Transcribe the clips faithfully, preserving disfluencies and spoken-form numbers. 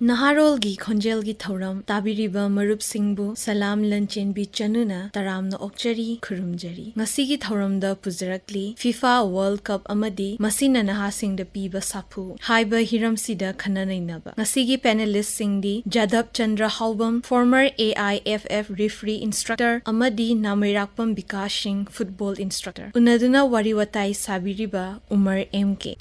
ꯅꯍꯥꯔꯣꯜꯒꯤ ꯈꯣꯟꯖꯦꯜꯒꯤ ꯊꯧꯔꯝ ꯇꯥꯕꯤꯔꯤꯕ ꯃꯔꯨꯞꯁꯤꯡꯕꯨ ꯁꯂꯥꯝ ꯂꯟꯆꯦꯟꯕꯤ ꯆꯅꯨꯅ ꯇꯔꯥꯝꯅ ꯑꯣꯛꯆꯔꯤ, ꯈꯨꯔꯨꯝꯖꯔꯤ꯫ ꯉꯁꯤꯒꯤ ꯊꯧꯔꯝꯗ ꯄꯨꯖꯔꯛꯂꯤ FIFA World Cup ꯑꯃꯗꯤ ꯃꯁꯤꯅ ꯅꯍꯥꯁꯤꯡꯗ ꯄꯤꯕ ꯁꯥꯐꯨ ꯍꯥꯏꯕ ꯍꯤꯔꯝꯁꯤꯗ ꯈꯟꯅ ꯅꯩꯅꯕ꯫ ꯉꯁꯤꯒꯤ panelistꯁꯤꯡꯗꯤ ꯖꯥꯗꯕ Chandra ꯍꯥꯎꯕꯝ, former AIFF referee instructor, ꯑꯃꯗꯤ ꯅꯥꯃꯩꯔꯥꯛꯄꯝ ꯕꯤꯀꯥꯁ ꯁꯤꯡ, football instructor꯫ ꯎꯅꯗꯨꯅ ꯋꯥꯔꯤ ꯋꯥꯇꯥꯏ ꯁꯥꯕꯤꯔꯤꯕ ꯎꯃꯔ M K꯫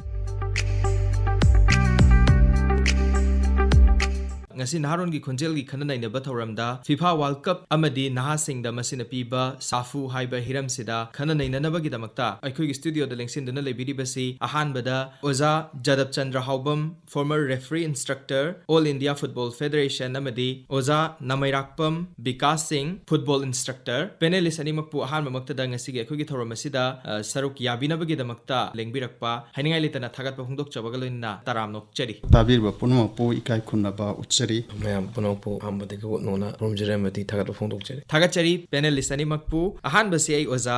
ꯉꯁꯤ ꯅꯍꯥꯔꯣꯟꯒꯤ ꯈꯣꯟꯖꯦꯜꯒꯤ ꯈꯟꯅ ꯅꯩꯅꯕ ꯊꯧꯔꯝꯗ FIFA World Cup ꯑꯃꯗꯤ ꯅꯍꯥꯁꯤꯡꯗ ꯃꯁꯤꯅ ꯄꯤꯕ ꯁꯥꯐꯨ ꯍꯥꯏꯕ ꯍꯤꯔꯝꯁꯤꯗ ꯈꯟꯅ ꯅꯩꯅꯅꯕꯒꯤꯗꯃꯛꯇ ꯑꯩꯈꯣꯏꯒꯤ studioꯗ ꯂꯦꯡꯁꯤꯟꯗꯨꯅ ꯂꯩꯕꯤꯔꯤꯕꯁꯤ ꯑꯍꯥꯟꯕꯗ ꯑꯣꯖꯥ ꯖꯥꯗꯕ Chandra ꯍꯥꯎꯕꯝ, former referee instructor, All India Football Federation, ꯑꯃꯗꯤ ꯑꯣꯖꯥ ꯅꯥꯃꯩꯔꯥꯛꯄꯝ ꯕꯤꯀꯥꯁ ꯁꯤꯡ, football instructor꯫ Panelist ꯑꯅꯤꯃꯛꯄꯨ ꯑꯍꯥꯟꯕꯃꯛꯇꯗ ꯉꯁꯤꯒꯤ ꯑꯩꯈꯣꯏꯒꯤ ꯊꯧꯔꯝ ꯑꯁꯤꯗ, ꯑ, ꯁꯔꯨꯛ ꯌꯥꯕꯤꯅꯕꯒꯤꯗꯃꯛꯇ ꯂꯦꯡꯕꯤꯔꯛꯄ ꯍꯥꯏꯅꯤꯡꯉꯥꯏ ꯂꯩꯇꯅ ꯊꯥꯒꯠꯄ ꯐꯣꯡꯗꯣꯛꯆꯕꯒ ꯂꯣꯏꯅꯅ ꯇꯔꯥꯝꯅ ꯑꯣꯛꯆꯔꯤ꯫ ꯇꯥꯕꯤꯔꯤꯕ ꯄꯨꯝꯅꯃꯛꯄꯨ ꯏꯀꯥꯏ ꯈꯨꯝꯅꯕ ꯎꯠꯆꯔꯤ꯫ ꯃꯌꯥꯝ ꯄꯨꯝꯅꯃꯛꯄꯨ ꯑꯍꯥꯟꯕꯗꯒꯤ ꯍꯧꯅ ꯈꯨꯔꯨꯝꯖꯔꯤ ꯑꯃꯗꯤ ꯊꯥꯒꯠꯄ ꯐꯣꯡꯗꯣꯛꯆꯔꯤ꯫ ꯊꯥꯒꯠꯆꯔꯤ panelist ꯑꯅꯤꯃꯛꯄꯨ꯫ ꯑꯍꯥꯟꯕꯁꯤ ꯑꯩ ꯑꯣꯖꯥ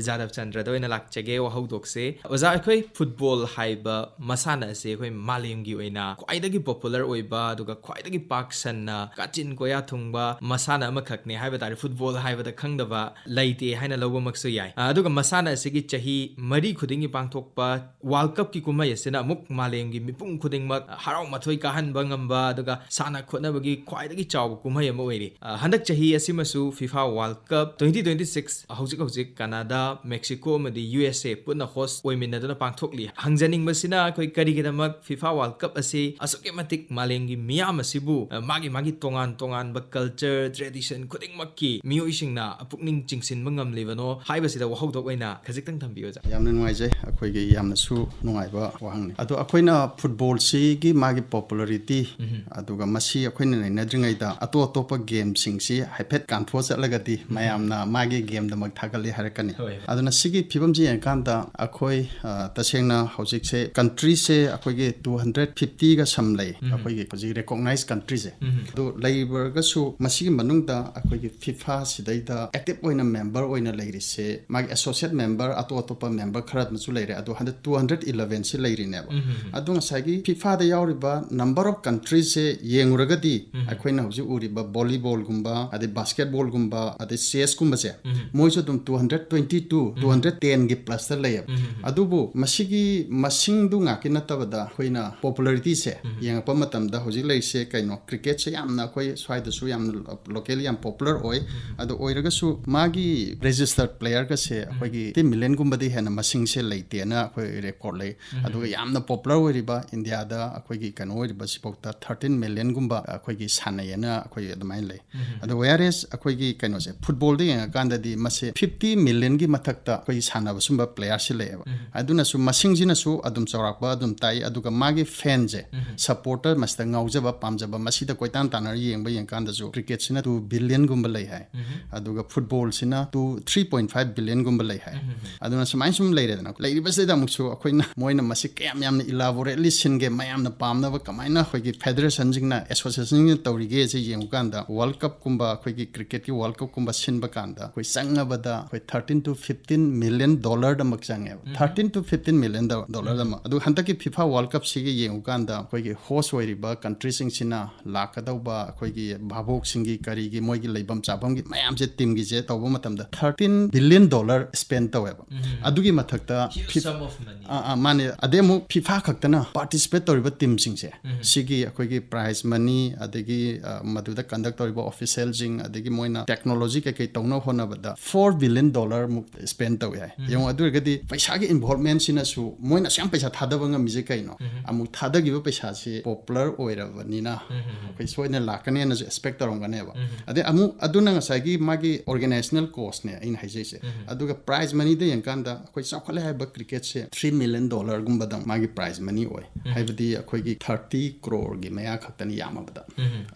ꯖꯥꯗꯕ ꯆꯟꯗ꯭ꯔꯗ ꯑꯣꯏꯅ ꯂꯥꯛꯆꯒꯦ ꯋꯥꯍꯧꯗꯣꯛꯁꯦ꯫ ꯑꯣꯖꯥ, ꯑꯩꯈꯣꯏ football ꯍꯥꯏꯕ ꯃꯁꯥꯟꯅ ꯑꯁꯤ ꯑꯩꯈꯣꯏ ꯃꯥꯂꯦꯝꯒꯤ ꯑꯣꯏꯅ ꯈ꯭ꯋꯥꯏꯗꯒꯤ popular ꯑꯣꯏꯕ, ꯑꯗꯨꯒ ꯈ꯭ꯋꯥꯏꯗꯒꯤ ꯄꯥꯛ ꯁꯟꯅ ꯀꯥꯆꯤꯟ ꯀꯣꯌꯥ ꯊꯨꯡꯕ ꯃꯁꯥꯟꯅ ꯑꯃꯈꯛꯅꯦ ꯍꯥꯏꯕ ꯇꯥꯔꯦ, football ꯍꯥꯏꯕꯗ ꯈꯪꯗꯕ ꯂꯩꯇꯦ ꯍꯥꯏꯅ ꯂꯧꯕꯃꯛꯁꯨ ꯌꯥꯏ꯫ ꯑ, ꯑꯗꯨꯒ ꯃꯁꯥꯟꯅ ꯑꯁꯤꯒꯤ ꯆꯍꯤ ꯃꯔꯤ ꯈꯨꯗꯤꯡꯒꯤ ꯄꯥꯡꯊꯣꯛꯄ World Cupꯀꯤ ꯀꯨꯝꯍꯩ ꯑꯁꯤꯅ ꯑꯃꯨꯛ ꯃꯥꯂꯦꯝꯒꯤ ꯃꯤꯄꯨꯝ ꯈꯨꯗꯤꯡꯃꯛ ꯍꯔꯥꯎ ꯃꯊꯣꯏ ꯀꯥꯍꯟꯕ ꯉꯝꯕ, ꯑꯗꯨꯒ ꯁꯥꯟꯅ ꯈꯣꯠꯅꯕꯒꯤ ꯈ꯭ꯋꯥꯏꯗꯒꯤ ꯆꯥꯎꯕ ꯀꯨꯝꯍꯩ ꯑꯃ ꯑꯣꯏꯔꯤ꯫ ꯑ, ꯍꯟꯗꯛ ꯆꯍꯤ ꯑꯁꯤꯃꯁꯨ FIFA World Cup twenty twenty-six ꯍꯧꯖꯤꯛ ꯍꯧꯖꯤꯛ ꯀꯅꯥꯗꯥ, ꯃꯦꯛꯁꯤꯀꯣ ꯑꯃꯗꯤ USA ꯄꯨꯟꯅ host ꯑꯣꯏꯃꯤꯟꯅꯗꯨꯅ ꯄꯥꯡꯊꯣꯛꯂꯤ꯫ ꯍꯪꯖꯅꯤꯡꯕꯁꯤꯅ ꯑꯩꯈꯣꯏ ꯀꯔꯤꯒꯤꯗꯃꯛ FIFA World Cup ꯑꯁꯤ ꯑꯁꯨꯛꯀꯤ ꯃꯇꯤꯛ ꯃꯥꯂꯦꯝꯒꯤ ꯃꯤꯌꯥꯝ ꯑꯁꯤꯕꯨ, ꯑ, ꯃꯥꯒꯤ ꯃꯥꯒꯤ ꯇꯣꯉꯥꯟ ꯇꯣꯉꯥꯟꯕ culture, tradition ꯈꯨꯗꯤꯡꯃꯛꯀꯤ ꯃꯤꯑꯣꯏꯁꯤꯡꯅ ꯄꯨꯛꯅꯤꯡ ꯆꯤꯡꯁꯤꯟꯕ ꯉꯝꯂꯤꯕꯅꯣ ꯍꯥꯏꯕꯁꯤꯗ ꯋꯥꯍꯧꯗꯣꯛ ꯑꯣꯏꯅ ꯈꯖꯤꯛꯇꯪ ꯊꯝꯕꯤꯌꯨ, ꯑꯣꯖꯥ꯫ ꯌꯥꯝꯅ ꯅꯨꯡꯉꯥꯏꯖꯩ꯫ ꯑꯩꯈꯣꯏꯒꯤ ꯌꯥꯝꯅꯁꯨ ꯅꯨꯡꯉꯥꯏꯕ ꯋꯥꯍꯪꯅꯤ꯫ ꯑꯗꯣ ꯑꯩꯈꯣꯏꯅ footballꯁꯤꯒꯤ ꯃꯥꯒꯤ popularity, ꯎꯝ꯫ ꯑꯗꯨꯒ ꯁꯤ ꯑꯩꯈꯣꯏꯅ ꯅꯩꯅꯗ꯭ꯔꯤꯉꯩꯗ ꯑꯇꯣꯞ ꯑꯇꯣꯞꯄ ꯒꯦꯝꯁꯤꯡꯁꯤ ꯍꯥꯏꯐꯦꯠ ꯀꯥꯟꯊꯣꯛꯑ ꯆꯠꯂꯒꯗꯤ ꯃꯌꯥꯝꯅ ꯃꯥꯒꯤ ꯒꯦꯝꯗꯃꯛ ꯊꯥꯒꯠꯂꯤ ꯍꯥꯏꯔꯛꯀꯅꯤ꯫ ꯍꯣꯏ꯫ ꯑꯗꯨꯅ ꯁꯤꯒꯤ ꯐꯤꯕꯝꯁꯤ ꯌꯦꯡꯉꯀꯥꯟꯗ ꯑꯩꯈꯣꯏ, ꯑ, ꯇꯁꯦꯡꯅ ꯍꯧꯖꯤꯛꯁꯦ ꯀꯟꯇ꯭ꯔꯤꯁꯦ ꯑꯩꯈꯣꯏꯒꯤ ꯇꯨ ꯍꯟꯗ꯭ꯔꯦꯠ ꯐꯤꯐꯇꯤꯒ ꯁꯝ ꯂꯩ, ꯎꯝ꯫ ꯑꯩꯈꯣꯏꯒꯤ ꯍꯧꯖꯤꯛ ꯔꯤꯀꯣꯛꯅꯥꯏꯁ ꯀꯟꯇ꯭ꯔꯤꯁꯦ꯫ ꯎꯝ꯫ ꯑꯗꯨ ꯂꯩꯔꯒꯁꯨ ꯃꯁꯤꯒꯤ ꯃꯅꯨꯡꯗ ꯑꯩꯈꯣꯏꯒꯤ ꯐꯤꯐꯥꯁꯤꯗꯩꯗ ꯑꯦꯛꯇꯤꯞ ꯑꯣꯏꯅ ꯃꯦꯝꯕꯔ ꯑꯣꯏꯅ ꯂꯩꯔꯤꯁꯦ, ꯃꯥꯒꯤ ꯑꯦꯁꯣꯁꯤꯌꯦꯠ ꯃꯦꯝꯕꯔ ꯑꯇꯣꯞ ꯑꯇꯣꯞꯄ ꯃꯦꯝꯕꯔ ꯈꯔ ꯑꯃꯁꯨ ꯂꯩꯔꯦ, ꯑꯗꯣ ꯍꯟꯗꯛ ꯇꯨ ꯍꯟꯗ꯭ꯔꯦꯠ ꯏꯂꯚꯦꯟꯁꯤ ꯂꯩꯔꯤꯅꯦꯕ꯫ ꯎꯝ, ꯎꯝ, ꯎꯝ꯫ ꯑꯗꯣ ꯉꯁꯥꯏꯒꯤ ꯐꯤꯐꯥꯗ ꯌꯥꯎꯔꯤꯕ ꯅꯝꯕꯔ ꯑꯣꯐ ꯀꯟꯇ꯭ꯔꯤꯁꯦ ꯌꯦꯡꯉꯨꯔꯒꯗꯤ, ꯎꯝ꯫ ꯑꯩꯈꯣꯏꯅ ꯍꯧꯖꯤꯛ ꯎꯔꯤꯕ ꯚꯣꯂꯤꯕꯣꯜꯒꯨꯝꯕ, ꯑꯗꯩ ꯕꯥꯁꯀꯦꯠꯕꯣꯜꯒꯨꯝꯕ, ꯑꯗꯩ ꯆꯦꯁꯀꯨꯝꯕꯁꯦ, ꯎꯝ꯫ ꯃꯣꯏꯁꯨ ꯑꯗꯨꯝ ꯇꯨ ꯍꯟꯗ꯭ꯔꯦꯠ ꯇ꯭ꯋꯦꯟꯇꯤ ꯇꯨ, ꯎꯝ꯫ ꯇꯨ ꯍꯟꯗ꯭ꯔꯦꯠ ꯇꯦꯟꯒꯤ ꯄ꯭ꯂꯁꯇ ꯂꯩꯌꯦꯕ꯫ ꯎꯝ, ꯎꯝ, ꯎꯝ꯫ ꯑꯗꯨꯕꯨ ꯃꯁꯤꯒꯤ ꯃꯁꯤꯡꯗꯨ ꯉꯥꯛꯀꯤ ꯅꯠꯇꯕꯗ ꯑꯩꯈꯣꯏꯅ ꯄꯣꯄꯨꯂꯔꯤꯇꯤꯁꯦ ꯎꯝ꯫ ꯌꯦꯡꯉꯛꯄ ꯃꯇꯝꯗ ꯍꯧꯖꯤꯛ ꯂꯩꯔꯤꯁꯦ ꯀꯩꯅꯣ, ꯀ꯭ꯔꯤꯀꯦꯠꯁꯦ ꯌꯥꯝꯅ ꯑꯩꯈꯣꯏ ꯁ꯭ꯋꯥꯏꯗꯁꯨ ꯌꯥꯝꯅ ꯂꯣꯀꯦꯜꯂꯤ ꯌꯥꯝ ꯄꯣꯄꯨꯂꯔ ꯑꯣꯏ꯫ ꯎꯝ꯫ ꯑꯗꯨ ꯑꯣꯏꯔꯒꯁꯨ ꯃꯥꯒꯤ ꯔꯦꯖꯤꯁꯇꯔ ꯄ꯭ꯂꯦꯌꯔꯒꯁꯦ ꯑꯩꯈꯣꯏꯒꯤ ꯇꯤꯟ ꯃꯤꯂꯤꯌꯟꯒꯨꯝꯕꯗꯤ ꯍꯦꯟꯅ ꯃꯁꯤꯡꯁꯦ ꯂꯩꯇꯦꯅ ꯑꯩꯈꯣꯏ ꯔꯦꯀꯣꯔꯠ ꯂꯩ꯫ ꯎꯝ꯫ ꯑꯗꯨꯒ ꯌꯥꯝꯅ ꯄꯣꯄꯨꯂꯔ ꯑꯣꯏꯔꯤꯕ ꯏꯟꯗꯤꯌꯥꯗ ꯑꯩꯈꯣꯏꯒꯤ ꯀꯩꯅꯣ ꯑꯣꯏꯔꯤꯕꯁꯤꯐꯥꯎꯗ ꯊꯥꯔꯇꯤꯟ ꯃꯤꯂꯤꯌꯟꯒꯨꯝꯕ ꯑꯩꯈꯣꯏꯒꯤ ꯁꯥꯟꯅꯩꯌꯦꯅ ꯑꯩꯈꯣꯏ ꯑꯗꯨꯃꯥꯏꯅ ꯂꯩ꯫ ꯎꯝ꯫ ꯑꯗꯣ ꯋꯦꯌꯔ ꯏꯁ ꯑꯩꯈꯣꯏꯒꯤ ꯀꯩꯅꯣꯁꯦ, ꯐꯨꯠꯕꯣꯜꯗ ꯌꯦꯡꯉꯀꯥꯟꯗꯗꯤ ꯃꯁꯦ ꯐꯤꯐꯇꯤ ꯃꯤꯂꯤꯌꯟꯒꯤ ꯃꯊꯛꯇ ꯑꯩꯈꯣꯏꯒꯤ ꯁꯥꯟꯅꯕ ꯁꯨꯝꯕ ꯄ꯭ꯂꯦꯌꯔꯁꯤ ꯂꯩꯌꯦꯕ꯫ ꯎꯝ꯫ ꯑꯗꯨꯅꯁꯨ ꯃꯁꯤꯡꯁꯤꯅꯁꯨ ꯑꯗꯨꯝ ꯆꯥꯎꯔꯥꯛꯄ ꯑꯗꯨꯝ ꯇꯥꯛꯏ꯫ ꯑꯗꯨꯒ ꯃꯥꯒꯤ ꯐꯦꯟꯁꯦ, ꯎꯝ꯫ ꯁꯞꯄꯣꯔꯇꯔ ꯃꯁꯤꯗ ꯉꯥꯎꯖꯕ ꯄꯥꯝꯖꯕ ꯃꯁꯤꯗ ꯀꯣꯏꯇꯥꯟ ꯇꯥꯟꯅꯔ ꯌꯦꯡꯕ ꯌꯦꯡꯀꯥꯟꯗꯁꯨ ꯀ꯭ꯔꯤꯀꯦꯠꯁꯤꯅ ꯇꯨ ꯕꯤꯂꯤꯌꯟꯒꯨꯝꯕ ꯂꯩ ꯍꯥꯏ꯫ ꯎꯝ꯫ ꯑꯗꯨꯒ ꯐꯨꯠꯕꯣꯜꯁꯤꯅ ꯇꯨ ꯊ꯭ꯔꯤ ꯄꯣꯏꯟ ꯐꯥꯏꯚ ꯕꯤꯂꯤꯌꯟꯒꯨꯝꯕ ꯂꯩ ꯍꯥꯏ꯫ ꯎꯝ꯫ ꯑꯗꯨꯅ ꯁꯨꯃꯥꯏꯅ ꯁꯨꯝ ꯂꯩꯔꯦꯗꯅ, ꯂꯩꯔꯤꯕꯁꯤꯗ ꯑꯃꯨꯛꯁꯨ ꯑꯩꯈꯣꯏꯅ ꯃꯣꯏꯅ ꯃꯁꯤ ꯀꯌꯥꯝ ꯌꯥꯝꯅ ꯏꯂꯥꯕꯣꯔꯦꯠꯂꯤ ꯁꯤꯟꯒꯦ, ꯃꯌꯥꯝꯅ ꯄꯥꯝꯅꯕ ꯀꯃꯥꯏꯅ ꯑꯩꯈꯣꯏꯒꯤ ꯐꯦꯗꯔꯦꯁꯟꯁꯤꯡꯅ, ꯑꯦꯁꯣꯁꯤꯌꯦꯁꯟꯁꯤꯡꯅ ꯇꯧꯔꯤꯒꯦꯁꯦ ꯌꯦꯡꯕ ꯀꯥꯟꯗ, ꯋꯥꯔꯜ ꯀꯞꯀꯨꯝꯕ, ꯑꯩꯈꯣꯏꯒꯤ ꯀ꯭ꯔꯤꯀꯦꯠꯀꯤ ꯋꯥꯔꯜ ꯀꯞꯀꯨꯝꯕ ꯁꯤꯟꯕ ꯀꯥꯟꯗ ꯑꯩꯈꯣꯏ ꯆꯪꯉꯕꯗ ꯑꯩꯈꯣꯏ ꯊꯥꯔꯇꯤꯟ ꯇꯨ ꯐꯤꯐꯇꯤꯟ ꯃꯤꯂꯤꯌꯟ ꯗꯣꯂꯔꯗꯃꯛ ꯆꯪꯉꯦꯕ꯫ Um. Thirteen to fifteen million ꯗꯣꯂꯔꯗꯃꯛ꯫ ꯑꯗꯨ ꯍꯟꯗꯛꯀꯤ ꯐꯤꯐꯥ ꯋꯥꯔꯜ ꯀꯞꯁꯤꯒ ꯌꯦꯡꯉꯨ ꯀꯥꯟꯗ ꯑꯩꯈꯣꯏꯒꯤ ꯍꯣꯁ ꯑꯣꯏꯔꯤꯕ ꯀꯟꯇ꯭ꯔꯤꯁꯤꯡꯁꯤꯅ ꯂꯥꯛꯀꯗꯧꯕ ꯑꯩꯈꯣꯏꯒꯤ ꯚꯥꯕꯣꯛꯁꯤꯡꯒꯤ ꯀꯔꯤꯒꯤ ꯃꯣꯏꯒꯤ ꯂꯩꯐꯝ ꯆꯥꯐꯝꯒꯤ ꯃꯌꯥꯝꯁꯦ ꯇꯤꯝꯒꯤꯁꯦ ꯇꯧꯕ ꯃꯇꯝꯗ ꯊꯥꯔꯇꯤꯟ ꯕꯤꯂꯤꯌꯟ ꯗꯣꯂꯔ ꯁ꯭ꯄꯦꯟ ꯇꯧꯋꯦꯕ꯫ ꯎꯝ꯫ ꯑꯗꯨꯒꯤ ꯃꯊꯛꯇ Huge fifth-, sum of money. ꯑꯥ, ꯑꯥ, ꯃꯥꯅꯦ꯫ ꯑꯗꯩ ꯑꯃꯨꯛ ꯐꯤꯐꯥ ꯈꯛꯇꯅ ꯄꯥꯔꯇꯤꯁꯤꯄꯦꯠ ꯇꯧꯔꯤꯕ ꯇꯤꯝꯁꯤꯡꯁꯦ, ꯎꯝ꯫ ꯁꯤꯒꯤ ꯑꯩꯈꯣꯏꯒꯤ ꯄ꯭ꯔꯥꯏꯖ ꯃꯅꯤ, ꯑꯗꯒꯤ, ꯑ, ꯃꯗꯨꯗ ꯀꯟꯗꯛ ꯇꯧꯔꯤꯕ ꯑꯣꯐꯤꯁꯦꯜꯁꯤꯡ, ꯑꯗꯒꯤ ꯃꯣꯏꯅ ꯇꯦꯛꯅꯣꯂꯣꯖꯤ ꯀꯩꯀꯩ ꯇꯧꯅꯕ ꯍꯣꯠꯅꯕꯗ ꯐꯣꯔ ꯕꯤꯂꯤꯌꯟ ꯗꯣꯂꯔ ꯃꯨꯛ ꯁ꯭ꯄꯦꯟ ꯇꯧꯋꯦ ꯍꯥꯏ꯫ ꯎꯝ꯫ ꯌꯦꯡꯉꯣ, ꯑꯗꯨ ꯑꯣꯏꯔꯒꯗꯤ ꯄꯩꯁꯥꯒꯤ ꯏꯟꯚꯣꯜꯕꯃꯦꯟꯁꯤꯅꯁꯨ ꯃꯣꯏꯅ ꯑꯁꯨꯛ ꯌꯥꯝ ꯄꯩꯁꯥ ꯊꯥꯗꯕ ꯉꯝꯃꯤꯁꯦ ꯀꯩꯅꯣ? ꯎꯝ꯫ ꯑꯃꯨꯛ ꯊꯥꯗꯈꯤꯕ ꯄꯩꯁꯥꯁꯤ ꯄꯣꯄꯨꯂꯔ ꯑꯣꯏꯔꯕꯅꯤꯅ ꯎꯝ꯫ ꯑꯩꯈꯣꯏ ꯁꯣꯏꯗꯅ ꯂꯥꯛꯀꯅꯦꯅꯁꯨ ꯑꯦꯛꯁꯄꯦꯛ ꯇꯧꯔꯝꯒꯅꯦꯕ꯫ ꯎꯝ꯫ ꯑꯗꯩ ꯑꯃꯨꯛ ꯑꯗꯨꯅ ꯉꯁꯥꯏꯒꯤ ꯃꯥꯒꯤ ꯑꯣꯔꯒꯅꯥꯏꯖꯦꯁꯅꯦꯜ ꯀꯣꯁꯅꯦ ꯑꯩꯅ ꯍꯥꯏꯖꯩꯁꯦ꯫ ꯎꯝ꯫ ꯑꯗꯨꯒ ꯄ꯭ꯔꯥꯏꯖ ꯃꯅꯤꯗ ꯌꯦꯡꯀꯥꯟꯗ ꯑꯩꯈꯣꯏ ꯆꯥꯎꯈꯠꯂꯦ ꯍꯥꯏꯕ ꯀ꯭ꯔꯤꯀꯦꯠꯁꯦ ꯊ꯭ꯔꯤ ꯃꯤꯂꯤꯌꯟ ꯗꯣꯂꯔꯒꯨꯝꯕꯗꯪ ꯃꯥꯒꯤ ꯄ꯭ꯔꯥꯏꯖ ꯃꯅꯤ ꯑꯣꯏ꯫ ꯎꯝ꯫ ꯍꯥꯏꯕꯗꯤ ꯑꯩꯈꯣꯏꯒꯤ ꯊꯥꯔꯇꯤ ꯀ꯭ꯔꯣꯔꯒꯤ ꯃꯌꯥ ꯈꯛꯇꯅꯤ, ꯌꯥꯝꯃꯕꯗ꯫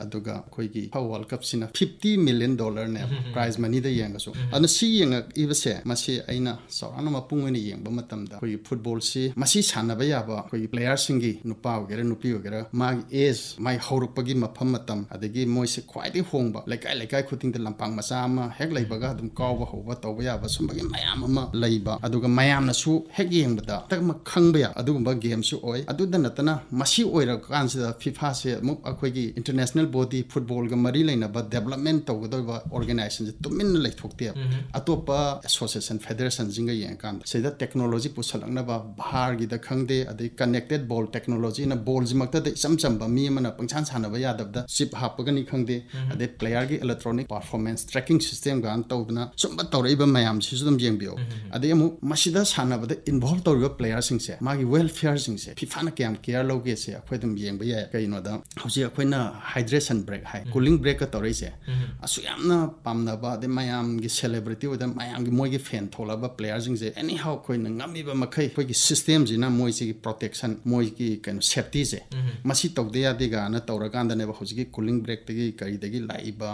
ꯑꯗꯨꯒ ꯑꯩꯈꯣꯏꯒꯤ ꯐꯤꯐꯥ ꯋꯥꯔꯜ ꯀꯞꯁꯤꯅ ꯐꯤꯐꯇꯤ ꯃꯤꯂꯤꯌꯟ ꯗꯣꯂꯔꯅꯦꯕ, ꯄ꯭ꯔꯥꯏꯖ ꯃꯅꯤꯗ ꯌꯦꯡꯉꯁꯨ꯫ ꯑꯗꯨꯅ ꯁꯤ ꯌꯦꯡꯉꯛꯏꯕꯁꯦ, ꯃꯁꯤ ꯑꯩꯅ ꯆꯥꯎꯔꯥꯛꯅ ꯃꯄꯨꯡ ꯑꯣꯏꯅ ꯌꯦꯡꯕ ꯃꯇꯝꯗ, ꯑꯩꯈꯣꯏꯒꯤ ꯐꯨꯠꯕꯣꯜꯁꯤ ꯃꯁꯤ ꯁꯥꯟꯅꯕ ꯌꯥꯕ ꯑꯩꯈꯣꯏꯒꯤ ꯄ꯭ꯂꯦꯌꯔꯁꯤꯡꯒꯤ, ꯅꯨꯄꯥ ꯑꯣꯏꯒꯦꯔꯥ ꯅꯨꯄꯤ ꯑꯣꯏꯒꯦꯔꯥ, ꯃꯥꯒꯤ ꯑꯦꯖ, ꯃꯥꯒꯤ ꯍꯧꯔꯛꯄꯒꯤ ꯃꯐꯝ ꯃꯇꯝ, ꯑꯗꯒꯤ ꯃꯣꯏꯁꯦ ꯈ꯭ꯋꯥꯏꯗꯒꯤ ꯍꯣꯡꯕ ꯂꯩꯀꯥꯏ ꯂꯩꯀꯥꯏ ꯈꯨꯗꯤꯡꯗ ꯂꯝꯄꯥꯛ ꯃꯆꯥ ꯑꯃ ꯍꯦꯛ ꯂꯩꯕꯒ ꯑꯗꯨꯝ ꯀꯥꯎꯕ ꯍꯧꯕ ꯇꯧꯕ ꯌꯥꯕ ꯁꯨꯝꯕꯒꯤ ꯃꯌꯥꯝ ꯑꯃ ꯂꯩꯕ, ꯑꯗꯨꯒ ꯃꯌꯥꯝꯅꯁꯨ ꯍꯦꯛ ꯌꯦꯡꯕꯗ ꯇꯛꯃꯛ ꯈꯪꯕ ꯌꯥꯕ ꯑꯗꯨꯒꯨꯝꯕ ꯒꯦꯝꯁꯨ ꯑꯣꯏ꯫ ꯑꯗꯨꯗ ꯅꯠꯇꯅ ꯃꯁꯤ ꯑꯣꯏꯔꯀꯥꯟꯁꯤꯗ ꯐꯤꯐꯥꯁꯦ ꯑꯃꯨꯛ ꯑꯩꯈꯣꯏꯒꯤ ꯏꯟꯇꯔꯅꯦꯁꯅꯦꯜ ꯕꯣꯗꯤ, ꯐꯨꯠꯕꯣꯜꯒ ꯃꯔꯤ ꯂꯩꯅꯕ ꯗꯦꯕꯂꯞꯃꯦꯟ ꯇꯧꯒꯗꯧꯔꯤꯕ ꯑꯣꯔꯒꯅꯥꯏꯖꯦꯁꯟꯁꯦ ꯇꯨꯃꯤꯟꯅ ꯂꯩꯊꯣꯛꯇꯦꯕ꯫ ꯑꯇꯣꯞꯄ ꯑꯦꯁꯣꯁꯤꯌꯦꯁꯟ ꯐꯦꯗꯔꯦꯁꯟꯁꯤꯡꯒ ꯌꯦꯡꯉꯀꯥꯟꯗ ꯁꯤꯗ ꯇꯦꯛꯅꯣꯂꯣꯖꯤ ꯄꯨꯁꯜꯂꯛꯅꯕ, ꯚꯥꯔꯒꯤꯗ ꯈꯪꯗꯦ, ꯑꯗꯩ ꯀꯅꯦꯛꯇꯦꯠ ꯕꯣꯜ ꯇꯦꯛꯅꯣꯂꯣꯖꯤꯅ ꯕꯣꯜꯁꯤꯃꯛꯇꯗ ꯏꯆꯝ ꯆꯝꯕ ꯃꯤ ꯑꯃꯅ ꯄꯪꯁꯥꯟ ꯁꯥꯟꯅꯕ ꯌꯥꯗꯕꯗ ꯆꯤꯞ ꯍꯥꯞꯄꯒꯅꯤ ꯈꯪꯗꯦ, ꯑꯗꯩ ꯄ꯭ꯂꯦꯌꯔꯒꯤ ꯏꯂꯦꯛꯇ꯭ꯔꯣꯅꯤꯛ ꯄꯔꯐꯣꯔꯃꯦꯟꯁ ꯇ꯭ꯔꯦꯀꯤꯡ ꯁꯤꯁꯇꯦꯝꯒ ꯇꯧꯗꯅ ꯁꯨꯝꯕ ꯇꯧꯔꯛꯏꯕ ꯃꯌꯥꯝꯁꯤꯁꯨ ꯑꯗꯨꯝ ꯌꯦꯡꯕꯤꯌꯣ꯫ ꯑꯗꯩ ꯑꯃꯨꯛ ꯃꯁꯤꯗ ꯁꯥꯟꯅꯕꯗ ꯏꯟꯚꯣꯜꯕ ꯇꯧꯔꯤꯕ ꯄ꯭ꯂꯦꯌꯔꯁꯤꯡꯁꯦ, ꯃꯥꯒꯤ ꯋꯦꯜꯐꯤꯌꯔꯁꯤꯡꯁꯦ ꯐꯤꯐꯥꯅ ꯀꯌꯥꯝ ꯀꯦꯌꯔ ꯂꯧꯒꯦꯁꯦ ꯑꯩꯈꯣꯏ ꯑꯗꯨꯝ ꯌꯦꯡꯕ ꯌꯥꯏ꯫ ꯀꯩꯅꯣꯗ ꯍꯧꯖꯤꯛ ꯑꯩꯈꯣꯏꯅ ꯍꯥꯏꯗ꯭ꯔꯦꯁꯟ ꯕ꯭ꯔꯦꯛ ꯍꯥꯏ, ꯀꯨꯂꯤꯡ ꯕ꯭ꯔꯦꯛꯀ ꯇꯧꯔꯛꯏꯁꯦ, ꯑꯁꯨꯛ ꯌꯥꯝꯅ ꯄꯥꯝꯅꯕ, ꯑꯗꯩ ꯃꯌꯥꯝꯒꯤ ꯁꯦꯂꯦꯕ꯭ꯔꯤꯇꯤ ꯑꯣꯏꯗꯅ ꯃꯌꯥꯝꯒꯤ ꯃꯣꯏꯒꯤ ꯐꯦꯟ ꯊꯣꯛꯂꯛꯑꯕ ꯄ꯭ꯂꯦꯌꯔꯁꯤꯡꯁꯦ, ꯑꯦꯅꯤ ꯍꯥꯎ ꯑꯩꯈꯣꯏꯅ ꯉꯝꯃꯤꯕ ꯃꯈꯩ ꯑꯩꯈꯣꯏꯒꯤ ꯁꯤꯁꯇꯦꯝꯁꯤꯅ ꯃꯣꯏꯁꯤꯒꯤ ꯄ꯭ꯔꯣꯇꯦꯛꯁꯟ, ꯃꯣꯏꯒꯤ ꯀꯩꯅꯣ ꯁꯦꯐꯇꯤꯁꯦ ꯃꯁꯤ ꯇꯧꯗ ꯌꯥꯗꯦ ꯀꯥꯏꯅ ꯇꯧꯔꯀꯥꯟꯗꯅꯦꯕ ꯍꯧꯖꯤꯛꯀꯤ ꯀꯨꯂꯤꯡ ꯕ꯭ꯔꯦꯛꯇꯒꯤ ꯀꯔꯤꯗꯒꯤ ꯂꯥꯛꯏꯕ,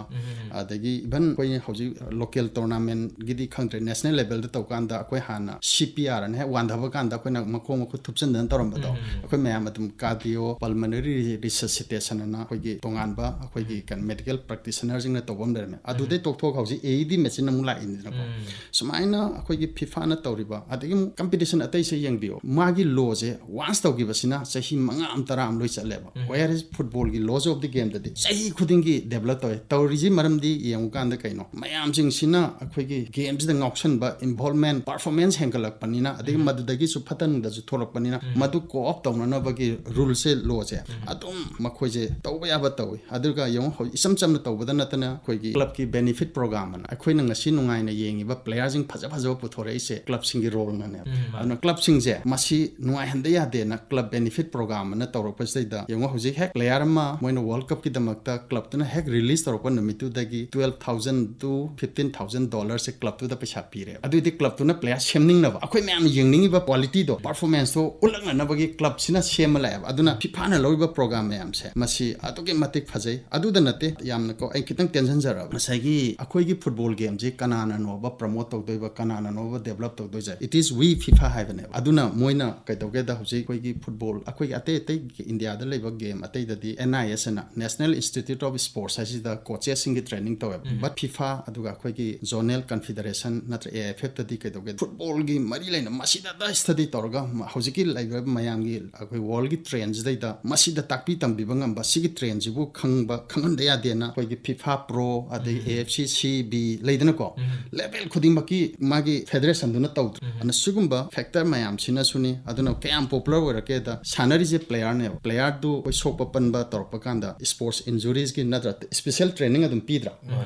ꯑꯗꯒꯤ ꯏꯚꯟ ꯑꯩꯈꯣꯏ ꯍꯧꯖꯤꯛ ꯂꯣꯀꯦꯜ ꯇꯣꯔꯅꯥꯃꯦꯟꯒꯤꯗꯤ ꯈꯪꯗ꯭ꯔꯦ, ꯅꯦꯁꯅꯦꯜ ꯂꯦꯚꯦꯜꯗ ꯇꯧꯀꯥꯟꯗ ꯑꯩꯈꯣꯏ ꯍꯥꯟꯅ ꯁꯤ ꯄꯤ ꯑꯥꯔ ꯑꯅ ꯍꯦꯛ ꯋꯥꯟꯊꯕ ꯀꯥꯟꯗ ꯑꯩꯈꯣꯏꯅ ꯃꯈꯣꯡ ꯃꯈꯨꯠ ꯊꯨꯞꯆꯟꯗꯅ ꯇꯧꯔꯝꯕꯗꯣ, ꯑꯩꯈꯣꯏ ꯃꯌꯥꯝ ꯑꯗꯨꯝ ꯀꯥꯔꯗꯤꯑꯣ ꯄꯜꯃꯅꯔꯤ ꯔꯤꯁꯁꯤꯇꯦꯁꯟ ꯑꯅ ꯑꯩꯈꯣꯏꯒꯤ ꯇꯣꯉꯥꯟꯕ ꯑꯩꯈꯣꯏꯒꯤ ꯀꯩꯅꯣ ꯃꯦꯗꯤꯀꯦꯜ ꯄ꯭ꯔꯦꯛꯇꯤꯁꯅꯔꯁꯤꯡꯅ ꯇꯧꯕ ꯑꯃ ꯂꯩꯔꯝꯃꯦ꯫ ꯑꯗꯨꯗꯩ ꯇꯣꯛꯊꯣꯛꯑꯒ ꯍꯧꯖꯤꯛ ꯑꯦ ꯏ ꯗꯤ ꯃꯦꯆꯤꯟ ꯑꯃꯨꯛ ꯂꯥꯛꯏꯅꯤꯗꯅꯀꯣ꯫ ꯁꯨꯃꯥꯏꯅ ꯑꯩꯈꯣꯏꯒꯤ ꯐꯤꯐꯥꯅ ꯇꯧꯔꯤꯕ, ꯑꯗꯒꯤ ꯑꯃꯨꯛ ꯀꯝꯄꯤꯇꯤꯁꯟ ꯑꯇꯩꯁꯦ ꯌꯦꯡꯕꯤꯌꯣ, ꯃꯥꯒꯤ ꯂꯣꯁꯦ ꯋꯥꯟꯁ ꯇꯧꯈꯤꯕꯁꯤꯅ ꯆꯍꯤ ꯃꯉꯥ ꯑꯃ, ꯇꯔꯥ ꯑꯃ ꯂꯣꯏ ꯆꯠꯂꯦꯕ꯫ ꯋꯦꯌꯔ ꯏꯁ ꯐꯨꯠꯕꯣꯜꯒꯤ ꯂꯣꯁ ꯑꯣꯐ ꯗꯤ ꯒꯦꯝꯗꯗꯤ ꯆꯍꯤ ꯈꯨꯗꯤꯡꯒꯤ ꯗꯦꯕꯂꯞ ꯇꯧꯋꯦ꯫ ꯇꯧꯔꯤꯁꯤ ꯃꯔꯝꯗꯤ ꯌꯦꯡꯉꯨꯀꯥꯟꯗ ꯀꯩꯅꯣ, ꯃꯌꯥꯝꯁꯤꯡꯁꯤꯅ ꯑꯩꯈꯣꯏꯒꯤ ꯒꯦꯝꯁꯤꯗ ꯉꯥꯎꯁꯟꯕ, ꯏꯟꯚꯣꯜꯕꯃꯦꯟ, ꯄꯔꯐꯣꯔꯃꯦꯟꯁ ꯍꯦꯟꯒꯠꯂꯛꯄꯅꯤꯅ, ꯑꯗꯒꯤ ꯃꯗꯨꯗꯒꯤꯁꯨ ꯐꯠꯇ ꯅꯨꯡꯗꯁꯨ ꯊꯣꯛꯂꯛꯄꯅꯤꯅ, ꯃꯗꯨ ꯀꯣ ꯑꯞ ꯇꯧꯅꯅꯕꯒꯤ ꯔꯨꯜꯁꯦ, ꯂꯣꯁꯦ ꯑꯗꯨꯝ ꯃꯈꯣꯏꯁꯦ ꯇꯧꯕ ꯌꯥꯕ ꯇꯧꯏ꯫ ꯑꯗꯨꯒ ꯌꯦꯡꯉꯨ, ꯍꯧꯖꯤꯛ ꯏꯆꯝ ꯆꯝꯅ ꯇꯧꯕꯗ ꯅꯠꯇꯅ ꯑꯩꯈꯣꯏꯒꯤ ꯀ꯭ꯂꯕꯀꯤ ꯕꯦꯅꯤꯐꯤꯠ ꯄ꯭ꯔꯣꯒ꯭ꯔꯥꯝ ꯑꯅ, ꯑꯩꯈꯣꯏꯅ ꯉꯁꯤ ꯅꯨꯡꯉꯥꯏꯅ ꯌꯦꯡꯉꯤꯕ ꯄ꯭ꯂꯦꯌꯔꯁꯤꯡ ꯐꯖ ꯐꯖꯕ ꯄꯨꯊꯣꯔꯛꯏꯁꯦ ꯀ꯭ꯂꯕꯁꯤꯡꯒꯤ ꯔꯣꯜꯅꯅꯦꯕ꯫ ꯑꯗꯨꯅ ꯀ꯭ꯂꯕꯁꯤꯡꯁꯦ ꯃꯁꯤ ꯅꯨꯡꯉꯥꯏꯍꯟꯗ ꯌꯥꯗꯦꯅ ꯀ꯭ꯂꯕ ꯕꯦꯅꯤꯐꯤꯠ ꯄ꯭ꯔꯣꯒ꯭ꯔꯥꯝ ꯑꯅ ꯇꯧꯔꯛꯄꯁꯤꯗꯩꯗ ꯌꯦꯡꯉꯨ, ꯍꯧꯖꯤꯛ ꯍꯦꯛ ꯄ꯭ꯂꯦꯌꯔ ꯑꯃ ꯃꯣꯏꯅ ꯋꯥꯔꯜ ꯀꯞꯀꯤꯗꯃꯛꯇ ꯀ꯭ꯂꯕꯇꯨꯅ ꯍꯦꯛ ꯔꯤꯂꯤꯁ ꯇꯧꯔꯛꯄ ꯅꯨꯃꯤꯠꯇꯨꯗꯒꯤ twelve thousand to fifteen thousand dollarꯁꯦ ꯀ꯭ꯂꯕꯇꯨꯗ ꯄꯩꯁꯥ ꯄꯤꯔꯦꯕ꯫ ꯑꯗꯨꯏꯗꯤ ꯀ꯭ꯂꯕꯇꯨꯅ ꯄ꯭ꯂꯦꯌꯔ ꯁꯦꯝꯅꯤꯡꯅꯕ, ꯑꯩꯈꯣꯏ ꯃꯌꯥꯝꯅ ꯌꯦꯡꯅꯤꯡꯉꯤꯕ ꯀ꯭ꯋꯥꯂꯤꯇꯤꯗꯣ, ꯄꯔꯐꯣꯔꯃꯦꯟꯁꯇꯣ ꯎꯠꯂꯛꯅꯅꯕꯒꯤ ꯀ꯭ꯂꯕꯁꯤꯅ ꯁꯦꯝꯃ ꯂꯥꯛꯑꯦꯕ꯫ ꯑꯗꯨꯅ ꯐꯤꯐꯥꯅ ꯂꯧꯔꯤꯕ ꯄ꯭ꯔꯣꯒ꯭ꯔꯥꯝ ꯃꯌꯥꯝꯁꯦ ꯃꯁꯤ ꯑꯗꯨꯛꯀꯤ ꯃꯇꯤꯛ ꯐꯖꯩ꯫ ꯑꯗꯨꯗ ꯅꯠꯇꯦ, ꯌꯥꯝꯅ ꯀꯣ, ꯑꯩ ꯈꯤꯇꯪ ꯇꯦꯟꯁꯤꯟꯖꯔꯕ, ꯉꯁꯥꯏꯒꯤ ꯑꯩꯈꯣꯏꯒꯤ ꯐꯨꯠꯕꯣꯜ ꯒꯦꯝꯁꯤ ꯀꯅꯥꯅꯅꯣꯕ ꯄ꯭ꯔꯃꯣꯠ ꯇꯧꯗꯣꯏꯕ, ꯀꯅꯥꯅꯅꯣꯕ ꯗꯦꯕꯂꯞ ꯇꯧꯗꯣꯏꯁꯦ? It is we, FIFA ꯍꯥꯏꯕꯅꯦꯕ꯫ ꯑꯗꯨꯅ ꯃꯣꯏꯅ ꯀꯩꯗꯧꯒꯦꯗ, ꯍꯧꯖꯤꯛ ꯑꯩꯈꯣꯏꯒꯤ ꯐꯨꯠꯕꯣꯜ, ꯑꯩꯈꯣꯏꯒꯤ ꯑꯇꯩ ꯑꯇꯩ ꯏꯟꯗꯤꯌꯥꯗ ꯂꯩꯕ ꯒꯦꯝ ꯑꯇꯩꯗꯗꯤ N I S ꯑꯅ, National Institute of Sports ꯍꯥꯏꯁꯤꯗ ꯀꯣꯆꯦꯁꯁꯤꯡꯒꯤ ꯇ꯭ꯔꯦꯅꯤꯡ ꯇꯧꯋꯦꯕ꯫ But FIFA ꯑꯗꯨꯒ ꯑꯩꯈꯣꯏꯒꯤ ꯖꯣꯅꯦꯜ ꯀꯟꯐꯤꯗꯔꯦꯁꯟ ꯅꯠꯇ꯭ꯔ A I F F ꯇꯗꯤ ꯀꯩꯗꯧꯒꯦ, ꯐꯨꯠꯕꯣꯜꯒꯤ ꯃꯔꯤ ꯂꯩꯅ ꯃꯁꯤꯗ ꯁ꯭ꯇꯗꯤ ꯇꯧꯔꯒ ꯃ-, ꯍꯧꯖꯤꯛꯀꯤ ꯂꯩꯔꯤꯕ ꯃꯌꯥꯝꯒꯤ ꯑꯩꯈꯣꯏ ꯋꯥꯔꯜꯒꯤ ꯇ꯭ꯔꯦꯟꯁꯤꯗꯩꯗ ꯃꯁꯤꯗ ꯇꯥꯛꯄꯤ ꯇꯝꯕꯤꯕ ꯉꯝꯕ, ꯁꯤꯒꯤ ꯇ꯭ꯔꯦꯟꯁꯤꯕꯨ ꯈꯪꯕ, ꯈꯪꯍꯟꯗ ꯌꯥꯗꯦꯅ ꯑꯩꯈꯣꯏꯒꯤ FIFA Pro, ꯑꯗꯩ A F C C B ꯂꯩꯗꯅꯀꯣ, ꯂꯦꯚꯦꯜ ꯈꯨꯗꯤꯡꯃꯛꯀꯤ ꯃꯥꯒꯤ ꯐꯦꯗꯔꯦꯁꯟꯗꯨꯅ ꯇꯧꯗ꯭ꯔꯣ? ꯑꯗꯨꯅ ꯁꯤꯒꯨꯝꯕ ꯐꯦꯛꯇꯔ ꯃꯌꯥꯝꯁꯤꯅꯁꯨꯅꯤ꯫ ꯑꯗꯨꯅ ꯀꯌꯥꯝ ꯄꯣꯄꯨꯂꯔ ꯑꯣꯏꯔꯛꯀꯦꯗ, ꯁꯥꯟꯅꯔꯤꯁꯦ ꯄ꯭ꯂꯦꯌꯔꯅꯦꯕ, ꯄ꯭ꯂꯦꯌꯔꯗꯨ ꯑꯩꯈꯣꯏ ꯁꯣꯛꯄ ꯄꯟꯕ ꯇꯧꯔꯛꯄ ꯀꯥꯟꯗ ꯁ꯭ꯄꯣꯔꯠꯁ ꯏꯟꯖꯨꯔꯤꯁꯀꯤ ꯅꯠꯇ꯭ꯔ ꯁ꯭ꯄꯤꯁꯦꯜ ꯇ꯭ꯔꯦꯅꯤꯡ ꯑꯗꯨꯝ ꯄꯤꯗ꯭ꯔꯥ?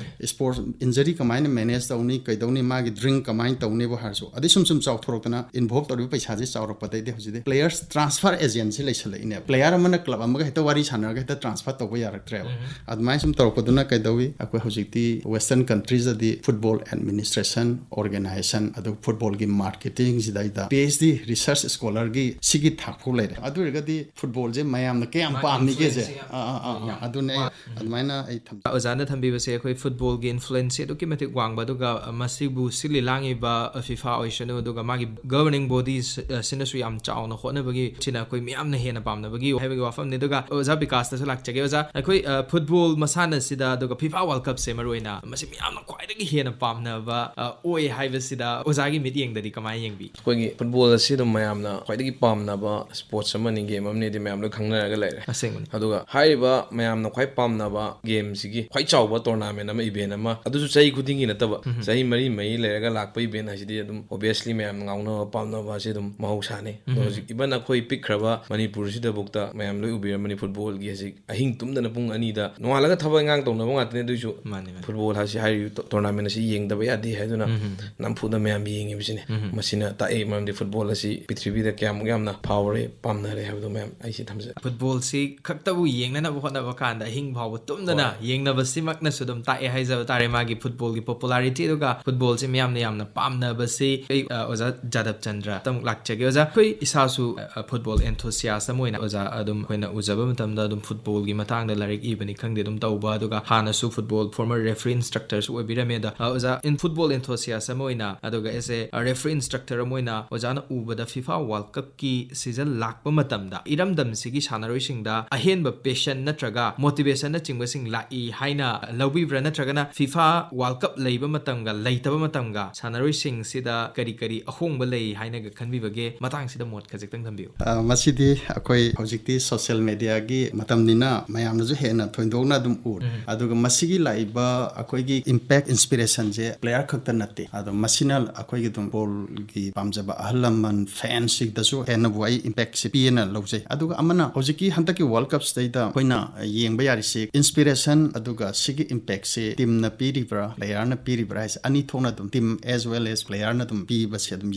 ꯁ꯭ꯄꯣꯔꯠꯁ ꯏꯟꯖꯔꯤ ꯀꯃꯥꯏꯅ ꯃꯦꯅꯦꯖ ꯇꯧꯅꯤ, ꯀꯩꯗꯧꯅꯤ, ꯃꯥꯒꯤ ꯗ꯭ꯔꯤꯡ ꯀꯃꯥꯏꯅ ꯇꯧꯅꯤꯕꯨ ꯍꯥꯏꯔꯁꯨ, ꯑꯗꯩ ꯁꯨꯝ ꯁꯨꯝ ꯆꯥꯎꯊꯣꯔꯛꯇꯅ ꯏꯟꯚꯣꯜꯕ ꯇꯧꯔꯤꯕ ꯄꯩꯁꯥꯁꯦ ꯆꯥꯎꯔꯛꯄꯗꯩꯗꯤ ꯍꯧꯖꯤꯛꯇꯤ ꯄ꯭ꯂꯦꯌꯔꯁ ꯇ꯭ꯔꯥꯟꯁꯐꯔ ꯑꯦꯖꯦꯟꯁꯤ ꯂꯩꯁꯜꯂꯛꯏꯅꯦꯕ꯫ ꯄ꯭ꯂꯦꯌꯔ ꯑꯃꯅ ꯀ꯭ꯂꯕ ꯑꯃꯒ ꯍꯦꯛꯇ ꯋꯥꯔꯤ ꯁꯥꯟꯅꯔꯒ ꯍꯦꯛꯇ ꯇ꯭ꯔꯥꯟꯁꯐꯔ ꯇꯧꯕ ꯌꯥꯔꯛꯇ꯭ꯔꯦꯕ꯫ ꯑꯗꯨꯃꯥꯏꯅ ꯁꯨꯝ ꯇꯧꯔꯛꯄꯗꯨꯅ ꯀꯩꯗꯧꯏ, ꯑꯩꯈꯣꯏ ꯍꯧꯖꯤꯛꯇꯤ ꯋꯦꯁꯇꯔꯟ ꯀꯟꯇ꯭ꯔꯤꯁꯇꯗꯤ ꯐꯨꯠꯕꯣꯜ ꯑꯦꯗꯃꯤꯅꯤꯁꯇ꯭ꯔꯦꯁꯟ, ꯑꯣꯔꯒꯅꯥꯏꯖꯦꯁꯟ, ꯑꯗꯨꯒ ꯐꯨꯠꯕꯣꯜꯒꯤ ꯃꯥꯔꯀꯦꯇꯤꯡꯁꯤꯗꯩꯗ P H D ꯔꯤꯁꯔꯁ ꯁ꯭ꯀꯣꯂꯔꯒꯤ ꯁꯤꯒꯤ ꯊꯥꯛ ꯐꯥꯎ ꯂꯩꯔꯦ꯫ ꯑꯗꯨ ꯑꯣꯏꯔꯒꯗꯤ ꯐꯨꯠꯕꯣꯜꯁꯦ ꯃꯌꯥꯝꯅ ꯀꯌꯥꯝ ꯃꯥꯒꯤ ꯄꯥꯝꯃꯤꯒꯦꯁꯦ? Influence ꯁꯦ ꯌꯥꯝ ꯑꯥ, ꯑꯥ, ꯑꯥ, ꯑꯥ꯫ ꯌꯥꯝ ꯑꯗꯨꯅꯦ ꯑꯩ ꯋꯥ-, ꯎꯝ꯫ ꯑꯗꯨꯃꯥꯏꯅ ꯑꯩ ꯊꯝꯖꯩ꯫ ꯑꯣꯖꯥꯅ ꯊꯝꯕꯤꯕꯁꯦ ꯑꯩꯈꯣꯏ ꯐꯨꯠꯕꯣꯜꯒꯤ ꯏꯟꯐ꯭ꯂꯨꯌꯦꯟꯁꯁꯦ ꯑꯗꯨꯛꯀꯤ ꯃꯇꯤꯛ ꯋꯥꯡꯕ, ꯑꯗꯨꯒ ꯃꯁꯤꯕꯨ ꯁꯤꯜꯂꯤ ꯂꯥꯡꯉꯤꯕ FIFA ꯑꯣꯏꯁꯅꯨ, ꯑꯗꯨꯒ ꯃꯥꯒꯤ ꯒꯕꯔꯅꯤꯡ ꯕꯣꯗꯤꯁ, ꯑ, ꯁꯤꯅꯁꯨ ꯌꯥꯝ ꯆꯥꯎꯅ ꯍꯣꯠꯅꯕꯒꯤ, ꯁꯤꯅ ꯑꯩꯈꯣꯏ ꯃꯤꯌꯥꯝꯅ ꯍꯦꯟꯅ ꯄꯥꯝꯅꯕꯒꯤ ꯍꯥꯏꯕꯒꯤ ꯋꯥꯐꯝꯅꯤ꯫ ꯑꯗꯨꯒ ꯑꯣꯖꯥ ꯕꯤꯀꯥꯁꯇꯁꯨ ꯂꯥꯛꯆꯒꯦ꯫ ꯑꯣꯖꯥ, ꯑꯩꯈꯣꯏ, ꯑ, ꯐꯨꯠꯕꯣꯜ ꯃꯁꯥꯟꯅꯁꯤꯗ, ꯑꯗꯨꯒ FIFA World Cupꯁꯦ ꯃꯔꯨꯑꯣꯏꯅ, ꯃꯁꯤ ꯃꯤꯌꯥꯝꯅ ꯈ꯭ꯋꯥꯏꯗꯒꯤ ꯍꯦꯟꯅ ꯄꯥꯝꯅꯕ, ꯑ, ꯑꯣꯏ ꯍꯥꯏꯕꯁꯤꯗ ꯑꯣꯖꯥꯒꯤ ꯃꯤꯠꯌꯦꯡꯗꯗꯤ ꯀꯃꯥꯏꯅ ꯌꯦꯡꯕꯤ? ꯑꯩꯈꯣꯏꯒꯤ ꯐꯨꯠꯕꯣꯜ ꯑꯁꯤ ꯑꯗꯨꯝ ꯃꯌꯥꯝꯅ ꯈ꯭ꯋꯥꯏꯗꯒꯤ ꯄꯥꯝꯅꯕ ꯁ꯭ꯄꯣꯔꯠꯁ ꯑꯃꯅꯤ, ꯒꯦꯝ ꯑꯃꯅꯤꯗꯤ ꯃꯌꯥꯝ ꯂꯣꯏ ꯈꯪꯅꯔꯒ ꯂꯩꯔꯦ꯫ ꯑꯁꯦꯡꯕꯅꯤ꯫ ꯑꯗꯨꯒ ꯍꯥꯏꯔꯤꯕ ꯃꯌꯥꯝꯅ ꯈ꯭ꯋꯥꯏ ꯄꯥꯝꯅꯕ ꯒꯦꯝꯁꯤꯒꯤ ꯈ꯭ꯋꯥꯏ ꯆꯥꯎꯕ ꯇꯣꯔꯅꯥꯃꯦꯟ ꯑꯃ, ꯏꯚꯦꯟ ꯑꯃ, ꯑꯗꯨꯁꯨ ꯆꯍꯤ ꯈꯨꯗꯤꯡꯒꯤ ꯅꯠꯇꯕ, ꯎꯝ꯫ ꯆꯍꯤ ꯃꯔꯤ ꯃꯔꯤ ꯂꯩꯔꯒ ꯂꯥꯛꯄ ꯏꯚꯦꯟ ꯍꯥꯏꯁꯤꯗꯤ ꯑꯗꯨꯝ ꯑꯣꯕꯤꯌꯁꯂꯤ ꯃꯌꯥꯝꯅ ꯉꯥꯎꯅꯕ, ꯄꯥꯝꯅꯕ ꯑꯁꯤ ꯑꯗꯨꯝ ꯃꯍꯧꯁꯥꯅꯤ꯫ ꯑꯗꯣ ꯎꯝ꯫ ꯍꯧꯖꯤꯛ ꯏꯚꯟ ꯑꯩꯈꯣꯏ ꯄꯤꯛꯈ꯭ꯔꯕ ꯃꯅꯤꯄꯨꯔꯁꯤꯗꯐꯥꯎꯗ ꯃꯌꯥꯝ ꯂꯣꯏ ꯎꯕꯤꯔꯝꯃꯅꯤ, ꯐꯨꯠꯕꯣꯜꯒꯤ ꯍꯧꯖꯤꯛ ꯑꯍꯤꯡ ꯇꯨꯝꯗꯅ ꯄꯨꯡ ꯑꯅꯤꯗ, ꯅꯣꯡꯉꯥꯜꯂꯒ ꯊꯕꯛ ꯏꯪꯈꯥꯡ ꯇꯧꯅꯕ ꯉꯥꯛꯇꯅꯤ, ꯑꯗꯨꯏꯁꯨ ꯃꯥꯅꯤ, ꯃꯥꯅꯤ꯫ ꯐꯨꯠꯕꯣꯜ ꯍꯥꯏꯁꯤ, ꯍꯥꯏꯔꯤꯕ ꯇꯣ-, ꯇꯣꯔꯅꯥꯃꯦꯟ ꯑꯁꯤ ꯌꯦꯡꯗꯕ ꯌꯥꯗꯦ ꯍꯥꯏꯗꯨꯅ ꯎꯝ꯫ ꯅꯝꯐꯨꯗ ꯃꯌꯥꯝ ꯌꯦꯡꯉꯤꯕꯁꯤꯅꯤ꯫ ꯎꯝ꯫ ꯃꯁꯤꯅ ꯇꯥꯛꯏ, ꯃꯔꯝꯗꯤ ꯐꯨꯠꯕꯣꯜ ꯑꯁꯤ ꯄ꯭ꯔꯤꯊꯤꯕꯤꯗ ꯀꯌꯥꯃꯨꯛ ꯌꯥꯝꯅ ꯐꯥꯎꯔꯦ, ꯄꯥꯝꯅꯔꯦ ꯍꯥꯏꯕꯗꯣ ꯃꯌꯥꯝ ꯑꯩꯁꯤ ꯊꯝꯖꯩ꯫ ꯐꯨꯠꯕꯣꯜꯁꯤ ꯈꯛꯇꯕꯨ ꯌꯦꯡꯅꯅꯕ ꯍꯣꯠꯅꯕ ꯀꯥꯟꯗ ꯑꯍꯤꯡ ꯐꯥꯎꯕ ꯇꯨꯝꯗꯅ ꯍꯣꯏ꯫ ꯌꯦꯡꯅꯕꯁꯤꯃꯛꯅꯁꯨ ꯑꯗꯨꯝ ꯇꯥꯛꯑꯦ ꯍꯥꯏꯖꯕ ꯇꯥꯔꯦ, ꯃꯥꯒꯤ ꯐꯨꯠꯕꯣꯜꯒꯤ ꯄꯣꯄꯨꯂꯥꯔꯤꯇꯤ, ꯑꯗꯨꯒ ꯐꯨꯠꯕꯣꯜꯁꯤ ꯃꯤꯌꯥꯝꯅ ꯌꯥꯝꯅ ꯄꯥꯝꯅꯕꯁꯤ꯫ ꯑꯩ, ꯑ, ꯑꯣꯖꯥ ꯖꯥꯗꯕ ꯆꯟꯗ꯭ꯔ ꯑꯃꯨꯛ ꯂꯥꯛꯆꯒꯦ꯫ ꯑꯣꯖꯥ, ꯑꯩꯈꯣꯏ ꯏꯁꯥꯁꯨ, ꯑ, ꯐꯨꯠꯕꯣꯜ ꯑꯦꯟꯊꯨꯁꯤꯌꯥꯁ ꯑꯃ ꯑꯣꯏꯅ ꯑꯣꯖꯥ ꯑꯗꯨꯝ ꯑꯩꯈꯣꯏꯅ ꯎꯖꯕ ꯃꯇꯝꯗ ꯑꯗꯨꯝ ꯐꯨꯠ- ꯐꯨꯠꯕꯣꯜꯒꯤ ꯃꯇꯥꯡꯗ ꯂꯥꯏꯔꯤꯛ ꯏꯕꯅꯤ ꯈꯪꯗꯦ ꯑꯗꯨꯝ ꯇꯧꯕ, ꯑꯗꯨꯒ ꯍꯥꯟꯅꯁꯨ ꯐꯨꯠꯕꯣꯜ former referee instructorꯁꯨ ꯑꯣꯏꯕꯤꯔꯝꯃꯦ꯫ ꯑꯗ ꯑ, ꯑꯣꯖꯥ, in football enthusiast ꯑꯃ ꯑꯣꯏꯅ, ꯑꯗꯨꯒ as a referee instructor ꯑꯃ ꯑꯣꯏꯅ ꯑꯣꯖꯥꯅ ꯎꯕꯗ FIFA World Cupꯀꯤ season ꯂꯥꯛꯄ ꯃꯇꯝꯗ ꯏꯔꯝꯗꯝꯁꯤꯒꯤ ꯁꯥꯟꯅꯔꯣꯏꯁꯤꯡꯗ ꯑꯍꯦꯟꯕ passion ꯅꯠꯇ꯭ꯔꯒ motivationꯅꯆꯤꯡꯕꯁꯤꯡ ꯂꯥꯛꯏ ꯍꯥꯏꯅ ꯂꯧꯕꯤꯕ꯭ꯔꯥ, ꯅꯠꯇ꯭ꯔꯒꯅ FIFA World Cup ꯂꯩꯕ ꯃꯇꯝꯒ ꯂꯩꯇꯕ ꯃꯇꯝꯒ ꯁꯥꯟꯅꯔꯣꯏꯁꯤꯡꯁꯤꯗ ꯀꯔꯤ ꯀꯔꯤ ꯑꯍꯣꯡꯕ ꯂꯩ ꯍꯥꯏꯅꯒ ꯈꯟꯕꯤꯕꯒꯦ? ꯃꯇꯥꯡꯁꯤꯗ ꯃꯣꯠ ꯈꯖꯤꯛꯇꯪ ꯊꯝꯕꯤꯌꯨ꯫ ꯑ, ꯃꯁꯤꯗꯤ ꯑꯩꯈꯣꯏ ꯍꯧꯖꯤꯛꯇꯤ social mediaꯒꯤ ꯃꯇꯝꯅꯤꯅ ꯃꯌꯥꯝꯅꯁꯨ ꯍꯦꯟꯅ ꯊꯣꯏꯗꯣꯛꯅ ꯑꯗꯨꯝ ꯎꯔꯦ꯫ ꯎꯝ꯫ ꯑꯗꯨꯒ ꯃꯁꯤꯒꯤ ꯂꯥꯛꯏꯕ ꯑꯩꯈꯣꯏꯒꯤ impact inspirationꯁꯦ player ꯈꯛꯇ ꯅꯠꯇꯦ꯫ ꯑꯗꯣ ꯃꯁꯤꯅ ꯑꯩꯈꯣꯏꯒꯤ ꯑꯗꯨꯝ ꯐꯨꯠꯕꯣꯜꯒꯤ ꯄꯥꯝꯖꯕ ꯑꯍꯜ ꯂꯃꯟ fansꯁꯤꯡꯗꯁꯨ ꯍꯦꯟꯅꯕꯨ ꯑꯩ impactꯁꯦ ꯄꯤꯌꯦꯅ ꯂꯧꯖꯩ꯫ ꯑꯗꯨꯒ ꯑꯃꯅ ꯍꯧꯖꯤꯛꯀꯤ ꯍꯟꯗꯛꯀꯤ World Cupꯁꯤꯗꯩꯗ ꯑꯩꯈꯣꯏꯅ ꯌꯦꯡꯕ ꯌꯥꯔꯤꯁꯦ inspiration, ꯑꯗꯨꯒ ꯁꯤꯒꯤ impactꯁꯦ teamꯅ ꯄꯤꯔꯤꯕ꯭ꯔꯥ, playerꯅ ꯄꯤꯔꯤꯕ꯭ꯔꯥ ꯍꯥꯏꯁꯦ ꯑꯅꯤ ꯊꯣꯛꯅ ꯑꯗꯨꯝ team as well as playerꯅ ꯑꯗꯨꯝ ꯄꯤꯕꯁꯦ ꯑꯗꯨꯝ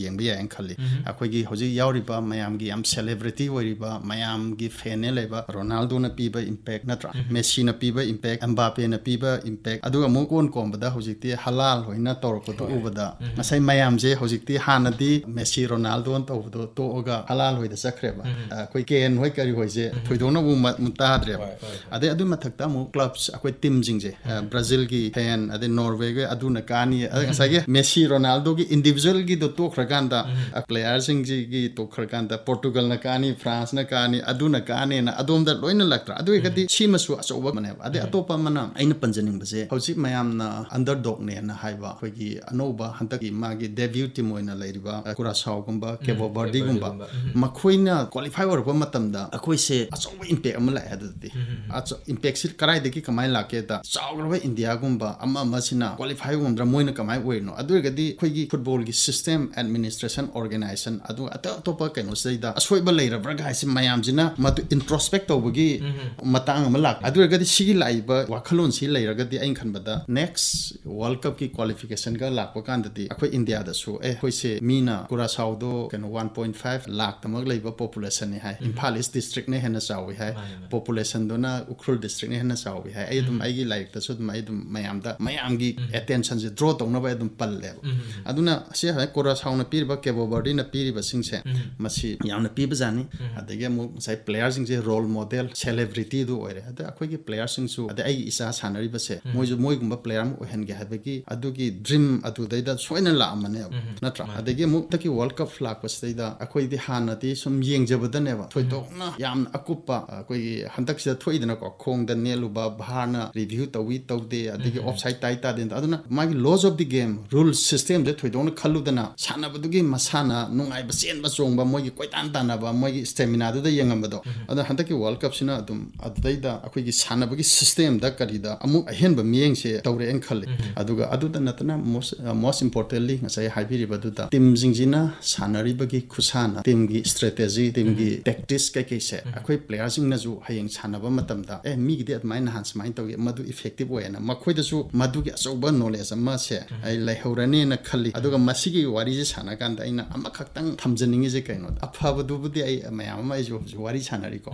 ꯌꯦꯡꯕ ꯌꯥꯏꯅ ꯈꯜꯂꯤ꯫ ꯎꯝ꯫ ꯑꯩꯈꯣꯏꯒꯤ ꯍꯧꯖꯤꯛ ꯌꯥꯎꯔꯤꯕ ꯃꯌꯥꯝꯒꯤ ꯌꯥꯝ celebrity ꯑꯣꯏꯔꯤꯕ, ꯃꯌꯥꯝꯒꯤ fanꯅꯦ ꯂꯩꯕ ꯔꯣꯅꯥꯜꯗꯣꯅ ꯄꯤꯕ impact ꯅꯠꯇ꯭ꯔꯥ? ꯎꯝ꯫ ꯃꯦꯁꯤꯅ ꯄꯤꯕ impact, ꯑꯦꯝꯕꯥꯄꯦꯅ ꯄꯤꯕ impact, ꯑꯗꯨꯒ ꯑꯃꯨꯛ ꯀꯣꯟ ꯀꯣꯝꯕꯗ ꯍꯧꯖꯤꯛꯇꯤ ꯍꯂꯥꯜ ꯍꯣꯏꯅ ꯇꯧꯔꯛꯄꯗꯣ ꯍꯣꯏ꯫ ꯎꯕꯗ ꯎꯝ꯫ ꯉꯁꯥꯏ ꯃꯌꯥꯝꯁꯦ ꯍꯧꯖꯤꯛꯇꯤ ꯍꯥꯟꯅꯗꯤ ꯃꯦꯁꯤ ꯔꯣꯅꯥꯜꯗꯣꯅ ꯇꯧꯕꯗꯣ ꯇꯣꯛꯑꯒ ꯍꯂꯥꯜ ꯍꯣꯏꯗ ꯆꯠꯈ꯭ꯔꯦꯕ꯫ ꯎꯝ꯫ ꯑ, ꯑꯩꯈꯣꯏ ꯀꯦꯟ ꯍꯣꯏ ꯀꯔꯤ ꯍꯣꯏꯁꯦ ꯎꯝ꯫ ꯊꯣꯏꯗꯣꯛꯅ ꯑꯃꯨꯛ ꯃ-, ꯃꯨꯛ ꯇꯥꯗ꯭ꯔꯦꯕ꯫ ꯍꯣꯏ, ꯍꯣꯏ, ꯍꯣꯏ꯫ ꯑꯗꯩ ꯑꯗꯨꯏ ꯃꯊꯛꯇ ꯑꯃꯨꯛ clubs, ꯑꯩꯈꯣꯏ teamꯁꯤꯡꯁꯦ, ꯑ, ꯎꯝ꯫ Brazilꯒꯤ fan, ꯑꯗꯩ Norwayꯒꯤ ꯑꯗꯨꯅ ꯀꯥꯅꯤ, ꯑꯗꯩ ꯎꯝ꯫ ꯉꯁꯥꯏꯒꯤ ꯃꯦꯁꯤ ꯔꯣꯅꯥꯜꯗꯣꯒꯤ individualꯒꯤꯗꯣ ꯇꯣꯛꯈ꯭ꯔꯀꯥꯟꯗ, ꯎꯝ꯫ ꯑ, playerꯁꯤꯡꯁꯤꯒꯤ ꯇꯣꯛꯈ꯭ꯔꯀꯥꯟꯗ Portugalꯅ ꯀꯥꯅꯤ, Franceꯅ ꯀꯥꯅꯤ, ꯑꯗꯨꯅ ꯀꯥꯅꯤꯅ ꯑꯗꯣꯝꯗ ꯂꯣꯏꯅ ꯂꯥꯛꯇ꯭ꯔꯥ? ꯑꯗꯨ ꯑꯣꯏꯔꯒꯗꯤ ꯎꯝ꯫ ꯁꯤꯃꯁꯨ ꯑꯆꯧꯕ ꯑꯃꯅꯦꯕ꯫ ꯑꯗꯩ ꯎꯝ꯫ ꯑꯇꯣꯞꯄ ꯑꯃꯅ ꯑꯩꯅ ꯄꯟꯖꯅꯤꯡꯕꯁꯦ, ꯍꯧꯖꯤꯛ ꯃꯌꯥꯝꯅ underdogꯅꯦꯅ ꯍꯥꯏꯕ ꯑꯩꯈꯣꯏꯒꯤ ꯑꯅꯧꯕ ꯍꯟꯗꯛꯀꯤ ꯃꯥꯒꯤ debut team ꯑꯣꯏꯅ ꯂꯩꯔꯤꯕ, ꯑ, Curaçaoꯒꯨꯝꯕ, ꯎꯝ, Cabo Verdeꯒꯨꯝꯕ, Verdeꯒꯨꯝꯕ, ꯎꯝ꯫ ꯃꯈꯣꯏꯅ qualify ꯑꯣꯏꯔꯛꯄ ꯃꯇꯝꯗ ꯑꯩꯈꯣꯏꯁꯦ ꯑꯆꯧꯕ impact ꯑꯃ ꯂꯥꯛꯑꯦ ꯑꯗꯨꯗꯤ꯫ ꯎꯝ, ꯎꯝ, ꯎꯝ꯫ ꯑꯆꯧ-, impactꯁꯤ ꯀꯗꯥꯏꯗꯒꯤ ꯀꯃꯥꯏꯅ ꯂꯥꯛꯀꯦꯗ, ꯆꯥꯎꯈ꯭ꯔꯕ Indiaꯒꯨꯝꯕ ꯑꯃ ꯑꯃꯁꯤꯅ qualify ꯉꯝꯗ꯭ꯔꯥ, ꯃꯣꯏꯅ ꯀꯃꯥꯏꯅ ꯑꯣꯏꯔꯤꯅꯣ? ꯑꯗꯨ ꯑꯣꯏꯔꯒꯗꯤ ꯑꯩꯈꯣꯏꯒꯤ ꯐꯨꯠꯕꯣꯜꯒꯤ system, administration, organization, ꯑꯗꯨ ꯑꯇꯣꯞ ꯑꯇꯣꯞꯄ ꯀꯩꯅꯣꯁꯤꯗꯩꯗ ꯑꯁꯣꯏꯕ ꯂꯩꯔꯕ꯭ꯔꯥ ꯍꯥꯏꯁꯤ ꯃꯌꯥꯝꯁꯤꯅ ꯃꯗꯨ introspect ꯇꯧꯕꯒꯤ ꯎꯝ, ꯎꯝ꯫ ꯃꯇꯥꯡ ꯑꯃ ꯂꯥꯛ-, ꯑꯗꯨ ꯑꯣꯏꯔꯒꯗꯤ ꯁꯤꯒꯤ ꯂꯥꯛꯏꯕ ꯋꯥꯈꯜꯂꯣꯟꯁꯤ ꯂꯩꯔꯒꯗꯤ ꯑꯩꯅ ꯈꯟꯕꯗ next World Cupꯀꯤ qualificationꯒ ꯂꯥꯛꯄ ꯀꯥꯟꯗꯗꯤ ꯑꯩꯈꯣꯏ Indiaꯗꯁꯨ, ꯑꯦ, ꯑꯩꯈꯣꯏꯁꯦ ꯃꯤꯅ Curaçaoꯗꯣ ꯀꯩꯅꯣ one point five ꯂꯥꯛꯇꯃꯛ ꯂꯩꯕ populationꯅꯤ ꯍꯥꯏ꯫ ꯎꯝ꯫ Imphal East districtꯅ ꯍꯦꯟꯅ ꯆꯥꯎꯋꯤ ꯍꯥꯏ꯫ ꯃꯥꯅꯦ, ꯃꯥꯅꯦ꯫ Populationꯗꯨꯅ Ukhrul districtꯅ ꯍꯦꯟꯅ ꯆꯥꯎꯋꯤ ꯍꯥꯏ꯫ ꯑꯩ ꯑꯗꯨꯝ ꯎꯝ꯫ ꯑꯩꯒꯤ ꯂꯥꯏꯔꯤꯛꯇꯁꯨ ꯑꯗꯨꯝ ꯑꯩ ꯑꯗꯨꯝ ꯃꯌꯥꯝꯗ, ꯃꯌꯥꯝꯒꯤ ꯎꯝ꯫ attentionꯁꯦ draw ꯇꯧꯅꯕ ꯑꯩ ꯑꯗꯨꯝ ꯄꯜꯂꯦꯕ꯫ ꯎꯝ, ꯎꯝ, ꯎꯝ꯫ ꯑꯗꯨꯅ ꯁꯤ ꯍꯧꯖꯤꯛ Curaçaoꯅ ꯄꯤꯔꯤꯕ, Cabo Verdeꯅ ꯄꯤꯔꯤꯕꯁꯤꯡꯁꯦ ꯎꯝ꯫ ꯃꯁꯤ ꯌꯥꯝꯅ ꯄꯤꯕꯖꯥꯠꯅꯤ꯫ ꯎꯝ꯫ ꯑꯗꯒꯤ ꯑꯃꯨꯛ ꯉꯁꯥꯏ playerꯁꯤꯡꯁꯦ role model, celebrity ꯄ꯭ꯔꯤꯇꯤꯗꯨ ꯑꯣꯏꯔꯦ꯫ ꯑꯗ ꯑꯩꯈꯣꯏꯒꯤ ꯄ꯭ꯂꯦꯌꯔꯁꯤꯡꯁꯨ, ꯑꯗꯩ ꯑꯩꯒꯤ ꯏꯆꯥ ꯁꯥꯟꯅꯔꯤꯕꯁꯦ, ꯃꯣꯏꯁꯨ ꯃꯣꯏꯒꯨꯝꯕ ꯄ꯭ꯂꯦꯌꯔ ꯑꯃ ꯑꯣꯏꯍꯟꯒꯦ ꯍꯥꯏꯕꯒꯤ ꯑꯗꯨꯒꯤ ꯗ꯭ꯔꯤꯝ ꯑꯗꯨꯗꯩꯗ ꯁꯣꯏꯅ ꯂꯥꯛꯑꯝꯃꯅꯦꯕ, ꯅꯠꯇ꯭ꯔꯥ? ꯑꯗꯒꯤ ꯑꯃꯨꯛ ꯍꯟꯗꯛꯀꯤ ꯋꯥꯔꯜ ꯀꯞ ꯂꯥꯛꯄꯁꯤꯗꯩꯗ ꯑꯩꯈꯣꯏꯗꯤ ꯍꯥꯟꯅꯗꯤ ꯁꯨꯝ ꯌꯦꯡꯖꯕꯗꯅꯦꯕ, ꯊꯣꯏꯗꯣꯛꯅ ꯌꯥꯝꯅ ꯑꯀꯨꯞꯄ, ꯑꯩꯈꯣꯏꯒꯤ ꯍꯟꯗꯛꯁꯤꯗ ꯊꯣꯛꯏꯗꯅꯀꯣ, ꯈꯣꯡꯗ ꯅꯦꯠꯂꯨꯕ, ꯚꯥꯔꯅ ꯔꯤꯚ꯭ꯌꯨ ꯇꯧꯏ ꯇꯧꯗꯦ, ꯑꯗꯒꯤ ꯑꯣꯐ ꯁꯥꯏꯠ ꯇꯥꯏ ꯇꯥꯗꯦ, ꯑꯗꯨꯅ ꯃꯥꯒꯤ laws of the game, rule system ꯁꯦ ꯊꯣꯏꯗꯣꯛꯅ ꯈꯜꯂꯨꯗꯅ ꯁꯥꯟꯅꯕꯗꯨꯒꯤ ꯃꯁꯥꯟꯅ ꯅꯨꯡꯉꯥꯏꯕ, ꯆꯦꯟꯕ ꯆꯣꯡꯕ, ꯃꯣꯏꯒꯤ ꯀꯣꯏꯇꯥꯟ ꯇꯥꯟꯅꯕ, ꯃꯣꯏꯒꯤ ꯁ꯭ꯇꯦꯃꯤꯅꯥꯗꯨꯗ ꯌꯦꯡꯉꯝꯕꯗꯣ꯫ ꯑꯗꯣ ꯍꯟꯗꯛꯀꯤ ꯋꯥꯔꯜ ꯀꯞꯁꯤꯅ ꯑꯗꯨꯝ ꯑꯗꯨꯗꯩꯗ ꯑꯩꯈꯣꯏꯒꯤ ꯁꯥꯟꯅꯕꯒꯤ ꯁꯤꯁꯇꯦꯝꯗ ꯀꯔꯤꯗ ꯑꯃꯨꯛ ꯑꯍꯦꯟꯕ ꯃꯤꯠꯌꯦꯡꯁꯦ ꯇꯧꯔꯛꯑꯦꯅ ꯈꯜꯂꯤ꯫ ꯑꯗꯨꯒ ꯑꯗꯨꯗ ꯅꯠꯇꯅ most, most importantly ꯉꯁꯥꯏ ꯍꯥꯏꯕꯤꯔꯤꯕꯗꯨꯗ ꯇꯤꯝꯁꯤꯡꯁꯤꯅ ꯁꯥꯟꯅꯔꯤꯕꯒꯤ ꯈꯨꯁꯥꯟꯅ, ꯇꯤꯝꯒꯤ ꯁ꯭ꯇ꯭ꯔꯦꯇꯦꯖꯤ, ꯇꯤꯝꯒꯤ ꯇꯦꯛꯇꯤꯛꯁ ꯀꯩꯀꯩꯁꯦ ꯑꯩꯈꯣꯏ ꯄ꯭ꯂꯦꯌꯔꯁꯤꯡꯅꯁꯨ ꯍꯌꯦꯡ ꯁꯥꯟꯅꯕ ꯃꯇꯝꯗ, "ꯑꯦ, ꯃꯤꯒꯤꯗꯤ ꯑꯗꯨꯃꯥꯏꯅ ꯅꯍꯥꯟ ꯁꯨꯃꯥꯏꯅ ꯇꯧꯏ, ꯃꯗꯨ ꯏꯐꯦꯛꯇꯤꯞ ꯑꯣꯏꯌꯦꯅ" ꯃꯈꯣꯏꯗꯁꯨ ꯃꯗꯨꯒꯤ ꯑꯆꯧꯕ ꯅꯣꯂꯦꯖ ꯑꯃꯁꯦ ꯑꯩ ꯂꯩꯍꯧꯔꯅꯦꯅ ꯈꯜꯂꯤ꯫ ꯑꯗꯨꯒ ꯃꯁꯤꯒꯤ ꯋꯥꯔꯤꯁꯦ ꯁꯥꯟꯅ ꯀꯥꯟꯗ ꯑꯩꯅ ꯑꯃꯈꯛꯇꯪ ꯊꯝꯖꯅꯤꯡꯉꯤꯁꯦ ꯀꯩꯅꯣꯗ, ꯑꯐꯕꯗꯨꯕꯨꯗꯤ ꯑꯩ ꯃꯌꯥꯝ ꯑꯃ ꯑꯩꯁꯨ ꯍꯧꯖꯤꯛ ꯋꯥꯔꯤ ꯁꯥꯟꯅꯔꯤꯀꯣ꯫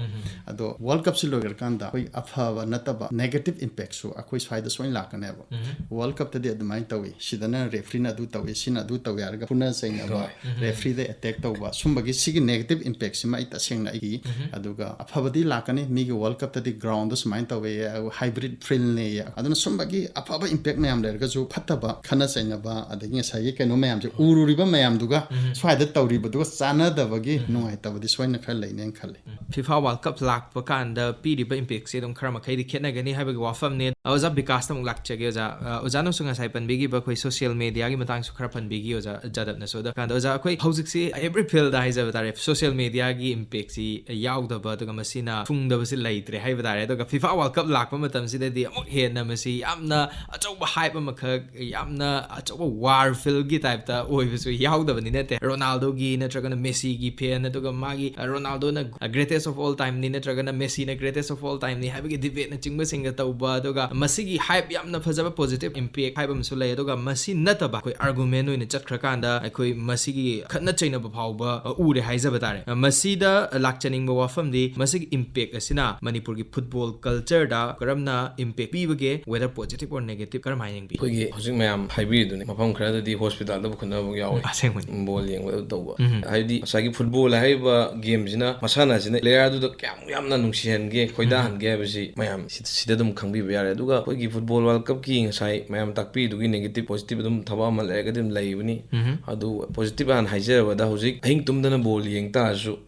ꯑꯗꯣ ꯋꯥꯔꯜ ꯀꯞꯁꯤ ꯂꯣꯏꯈ꯭ꯔꯀꯥꯟꯗ ꯑꯩꯈꯣꯏ ꯑꯐꯕ ꯅꯠꯇꯕ ꯅꯦꯒꯦꯇꯤꯞ ꯏꯝꯄꯦꯛꯁꯨ ꯑꯩꯈꯣꯏ ꯁ꯭ꯋꯥꯏꯗ ꯁꯣꯏꯅ ꯂꯥꯛꯀꯅꯦꯕ꯫ ꯋꯥꯔꯜ ꯀꯞꯇꯗꯤ ꯑꯗꯨꯃꯥꯏꯅ ꯇꯧꯏ, ꯁꯤꯗꯅ ꯔꯦꯐ꯭ꯔꯤꯅ ꯑꯗꯨ ꯇꯧꯏ, ꯁꯤꯅ ꯑꯗꯨ ꯇꯧꯏ ꯍꯥꯏꯔꯒ ꯐꯨꯅ ꯆꯩꯅꯕ, ꯔꯦꯐ꯭ꯔꯤꯗ ꯑꯦꯇꯦꯛ ꯇꯧꯕ, ꯁꯨꯝꯕꯒꯤ ꯁꯤꯒꯤ ꯅꯦꯒꯦꯇꯤꯞ ꯏꯝꯄꯦꯛꯁꯤꯃ ꯑꯩ ꯇꯁꯦꯡꯅ ꯑꯩꯒꯤ, ꯑꯗꯨꯒ ꯑꯐꯕꯗꯤ ꯂꯥꯛꯀꯅꯤ꯫ ꯃꯤꯒꯤ ꯋꯥꯔꯜ ꯀꯞꯇꯗꯤ ꯒ꯭ꯔꯥꯎꯟꯗ ꯁꯨꯃꯥꯏꯅ ꯇꯧꯋꯦ, ꯍꯥꯏꯕ꯭ꯔꯤꯠ ꯐꯤꯜꯅꯦꯌꯦ, ꯑꯗꯨꯅ ꯁꯨꯝꯕꯒꯤ ꯑꯐꯕ ꯏꯝꯄꯦꯛ ꯃꯌꯥꯝ ꯂꯩꯔꯒꯁꯨ ꯐꯠꯇꯕ ꯈꯠꯅ ꯆꯩꯅꯕ, ꯑꯗꯒꯤ ꯉꯁꯥꯏꯒꯤ ꯀꯩꯅꯣ ꯃꯌꯥꯝꯁꯦ ꯎꯔꯨꯔꯤꯕ ꯃꯌꯥꯝꯗꯨꯒ ꯁ꯭ꯋꯥꯏꯗ ꯇꯧꯔꯤꯕꯗꯨꯒ ꯆꯥꯟꯅꯗꯕꯒꯤ ꯅꯨꯡꯉꯥꯏꯇꯕꯗꯤ ꯁꯣꯏꯅ ꯈꯔ ꯂꯩꯅꯦꯅ ꯈꯜꯂꯤ꯫ ꯐꯤꯐꯥ ꯋꯥꯔꯜ ꯀꯞ ꯂꯥꯛꯄ ꯀꯥꯟꯗ ꯄꯤꯔꯤꯕ ꯏꯝꯄꯦꯛꯁꯦ ꯑꯗꯨꯝ ꯈꯔ ꯃꯈꯩꯗꯤ ꯈꯦꯠꯅꯒꯅꯤ ꯍꯥꯏꯕꯒꯤ ꯋꯥꯐꯝꯅꯦ꯫ ꯑꯣꯖꯥ ꯕꯤꯀꯥꯁꯇ ꯑꯃꯨꯛ ꯂꯥꯛꯆꯒꯦ꯫ ꯑꯣꯖꯥ, ꯑ, ꯑꯣꯖꯥꯅꯁꯨ ꯉꯁꯥꯏ ꯄꯟꯕꯤꯈꯤꯕ ꯑꯩꯈꯣꯏ ꯁꯣꯁꯤꯌꯦꯜ ꯃꯦꯗꯤꯌꯥꯒꯤ ꯃꯇꯥꯡꯁꯨ ꯈꯔ ꯄꯟꯕꯤꯈꯤ ꯑꯣꯖꯥ ꯖꯥꯗꯕꯅꯁꯨ꯫ ꯑꯗꯣ ꯀꯥꯟꯗ ꯑꯣꯖꯥ, ꯑꯩꯈꯣꯏ ꯍꯧꯖꯤꯛꯁꯤ ꯑꯦꯕ꯭ꯔꯤ ꯐꯤꯜꯗ ꯍꯥꯏꯖꯕ ꯇꯥꯔꯦ, ꯁꯣꯁꯤꯌꯦꯜ ꯃꯦꯗꯤꯌꯥꯒꯤ ꯏꯝꯄꯦꯛꯁꯤ ꯌꯥꯎꯗꯕ ꯑꯗꯨꯒ ꯃꯁꯤꯅ ꯊꯨꯡꯗꯕꯁꯤ ꯂꯩꯇ꯭ꯔꯦ ꯍꯥꯏꯕ ꯇꯥꯔꯦ꯫ ꯑꯗꯨꯒ ꯐꯤꯐꯥ ꯋꯥꯔꯜ ꯀꯞ ꯂꯥꯛꯄ ꯃꯇꯝꯁꯤꯗꯗꯤ ꯑꯃꯨꯛ ꯍꯦꯟꯅ ꯃꯁꯤ ꯌꯥꯝꯅ ꯑꯆꯧꯕ ꯍꯥꯏꯞ ꯑꯃꯈꯛ, ꯌꯥꯝꯅ ꯑꯆꯧꯕ ꯋꯥꯔ ꯐꯤꯜꯒꯤ ꯇꯥꯏꯞꯇ ꯑꯣꯏꯕꯁꯨ ꯌꯥꯎꯗꯕꯗꯤ ꯅꯠꯇꯦ꯫ ꯔꯣꯅꯥꯜꯗꯣꯒꯤ ꯅꯠꯇ꯭ꯔꯒꯅ ꯃꯦꯁꯤꯒꯤ ꯐꯦꯟ, ꯑꯗꯨꯒ ꯃꯥꯒꯤ, ꯑ, ꯔꯣꯅꯥꯜꯗꯣꯅ greatest of all time ꯅꯤ ꯅꯠꯇ꯭ꯔꯒꯅ ꯃꯦꯁꯤꯅ greatest of all time ꯅꯤ ꯍꯥꯏꯕꯒꯤ ꯗꯤꯕꯦꯠꯅꯆꯤꯡꯕꯁꯤꯡꯒ ꯇꯧꯕ, ꯑꯗꯨꯒ ꯃꯁꯤꯒꯤ ꯍꯥꯏꯞ ꯌꯥꯝꯅ ꯐꯖꯕ ꯄꯣꯖꯤꯇꯤꯚ ꯏꯝꯄꯦꯛ ꯍꯥꯏꯕ ꯑꯃꯁꯨ ꯂꯩ꯫ ꯑꯗꯨꯒ ꯃꯁꯤ ꯅꯠꯇꯕ ꯑꯩꯈꯣꯏ ꯑꯥꯔꯒꯨꯃꯦꯟ ꯑꯣꯏꯅ ꯆꯠꯈ꯭ꯔꯀꯥꯟꯗ ꯑꯩꯈꯣꯏ ꯃꯁꯤꯒꯤ ꯈꯠꯅ ꯆꯩꯅꯕ ꯐꯥꯎꯕ, ꯑ, ꯎꯔꯦ ꯍꯥꯏꯖꯕ ꯇꯥꯔꯦ꯫ ꯑ, ꯃꯁꯤꯗ ꯂꯥꯛꯆꯅꯤꯡꯕ ꯋꯥꯐꯝꯗꯤ ꯃꯁꯤꯒꯤ ꯏꯝꯄꯦꯛ ꯑꯁꯤꯅ ꯃꯅꯤꯄꯨꯔꯒꯤ ꯐꯨꯠꯕꯣꯜ ꯀꯜꯆꯔꯗ ꯀꯔꯝꯅ impact ꯄꯤꯕꯒꯦ, whether positive or negative, ꯀꯔꯝꯍꯥꯏꯅ ꯌꯦꯡꯕꯤ? ꯑꯩꯈꯣꯏꯒꯤ ꯍꯧꯖꯤꯛ ꯃꯌꯥꯝ ꯍꯥꯏꯕꯤꯔꯤꯗꯨꯅꯤ, ꯃꯐꯝ ꯈꯔꯗꯗꯤ ꯍꯣꯁꯄꯤꯇꯥꯜꯗ ꯄꯨꯈꯠꯅꯕ ꯌꯥꯎꯋꯤ꯫ ꯑꯁꯦꯡꯕꯅꯤ꯫ ꯕꯣꯜ ꯌꯦꯡꯕꯗ ꯇꯧꯕ꯫ ꯍꯥꯏꯕꯗꯤ ꯉꯁꯥꯏꯒꯤ ꯐꯨꯠꯕꯣꯜ ꯍꯥꯏꯔꯤꯕ ꯒꯦꯝꯁꯤꯅ ꯃꯁꯥꯟꯅꯁꯤꯅ ꯄ꯭ꯂꯦꯌꯔꯗꯨꯗ ꯀꯌꯥꯝ ꯌꯥꯝꯅ ꯅꯨꯡꯁꯤꯍꯟ ꯍꯟꯒꯦ, ꯈꯣꯏꯗꯥꯍꯟꯒꯦ ꯍꯥꯏꯕꯁꯤ ꯃꯌꯥꯝ ꯁꯤ-, ꯁꯤꯗ ꯑꯗꯨꯝ ꯈꯪꯕꯤꯕ ꯌꯥꯔꯦ꯫ ꯑꯗꯨꯒ ꯑꯩꯈꯣꯏꯒꯤ football World Cupꯀꯤ ꯉꯁꯥꯏ ꯃꯌꯥꯝ ꯇꯥꯛꯄꯤꯗꯨꯒꯤ negative positive ꯑꯗꯨꯝ ꯊꯕꯛ ꯑꯃ ꯂꯩꯔꯒꯗꯤ ꯑꯗꯨꯝ ꯂꯩꯕꯅꯤ꯫ ꯑꯗꯨ positive ꯍꯥꯟꯅ ꯍꯥꯏꯖꯔꯕꯗ, ꯍꯧꯖꯤꯛ ꯑꯍꯤꯡ ꯇꯨꯝꯗꯅ ball ꯌꯦꯡ ꯇꯥꯔꯁꯨ,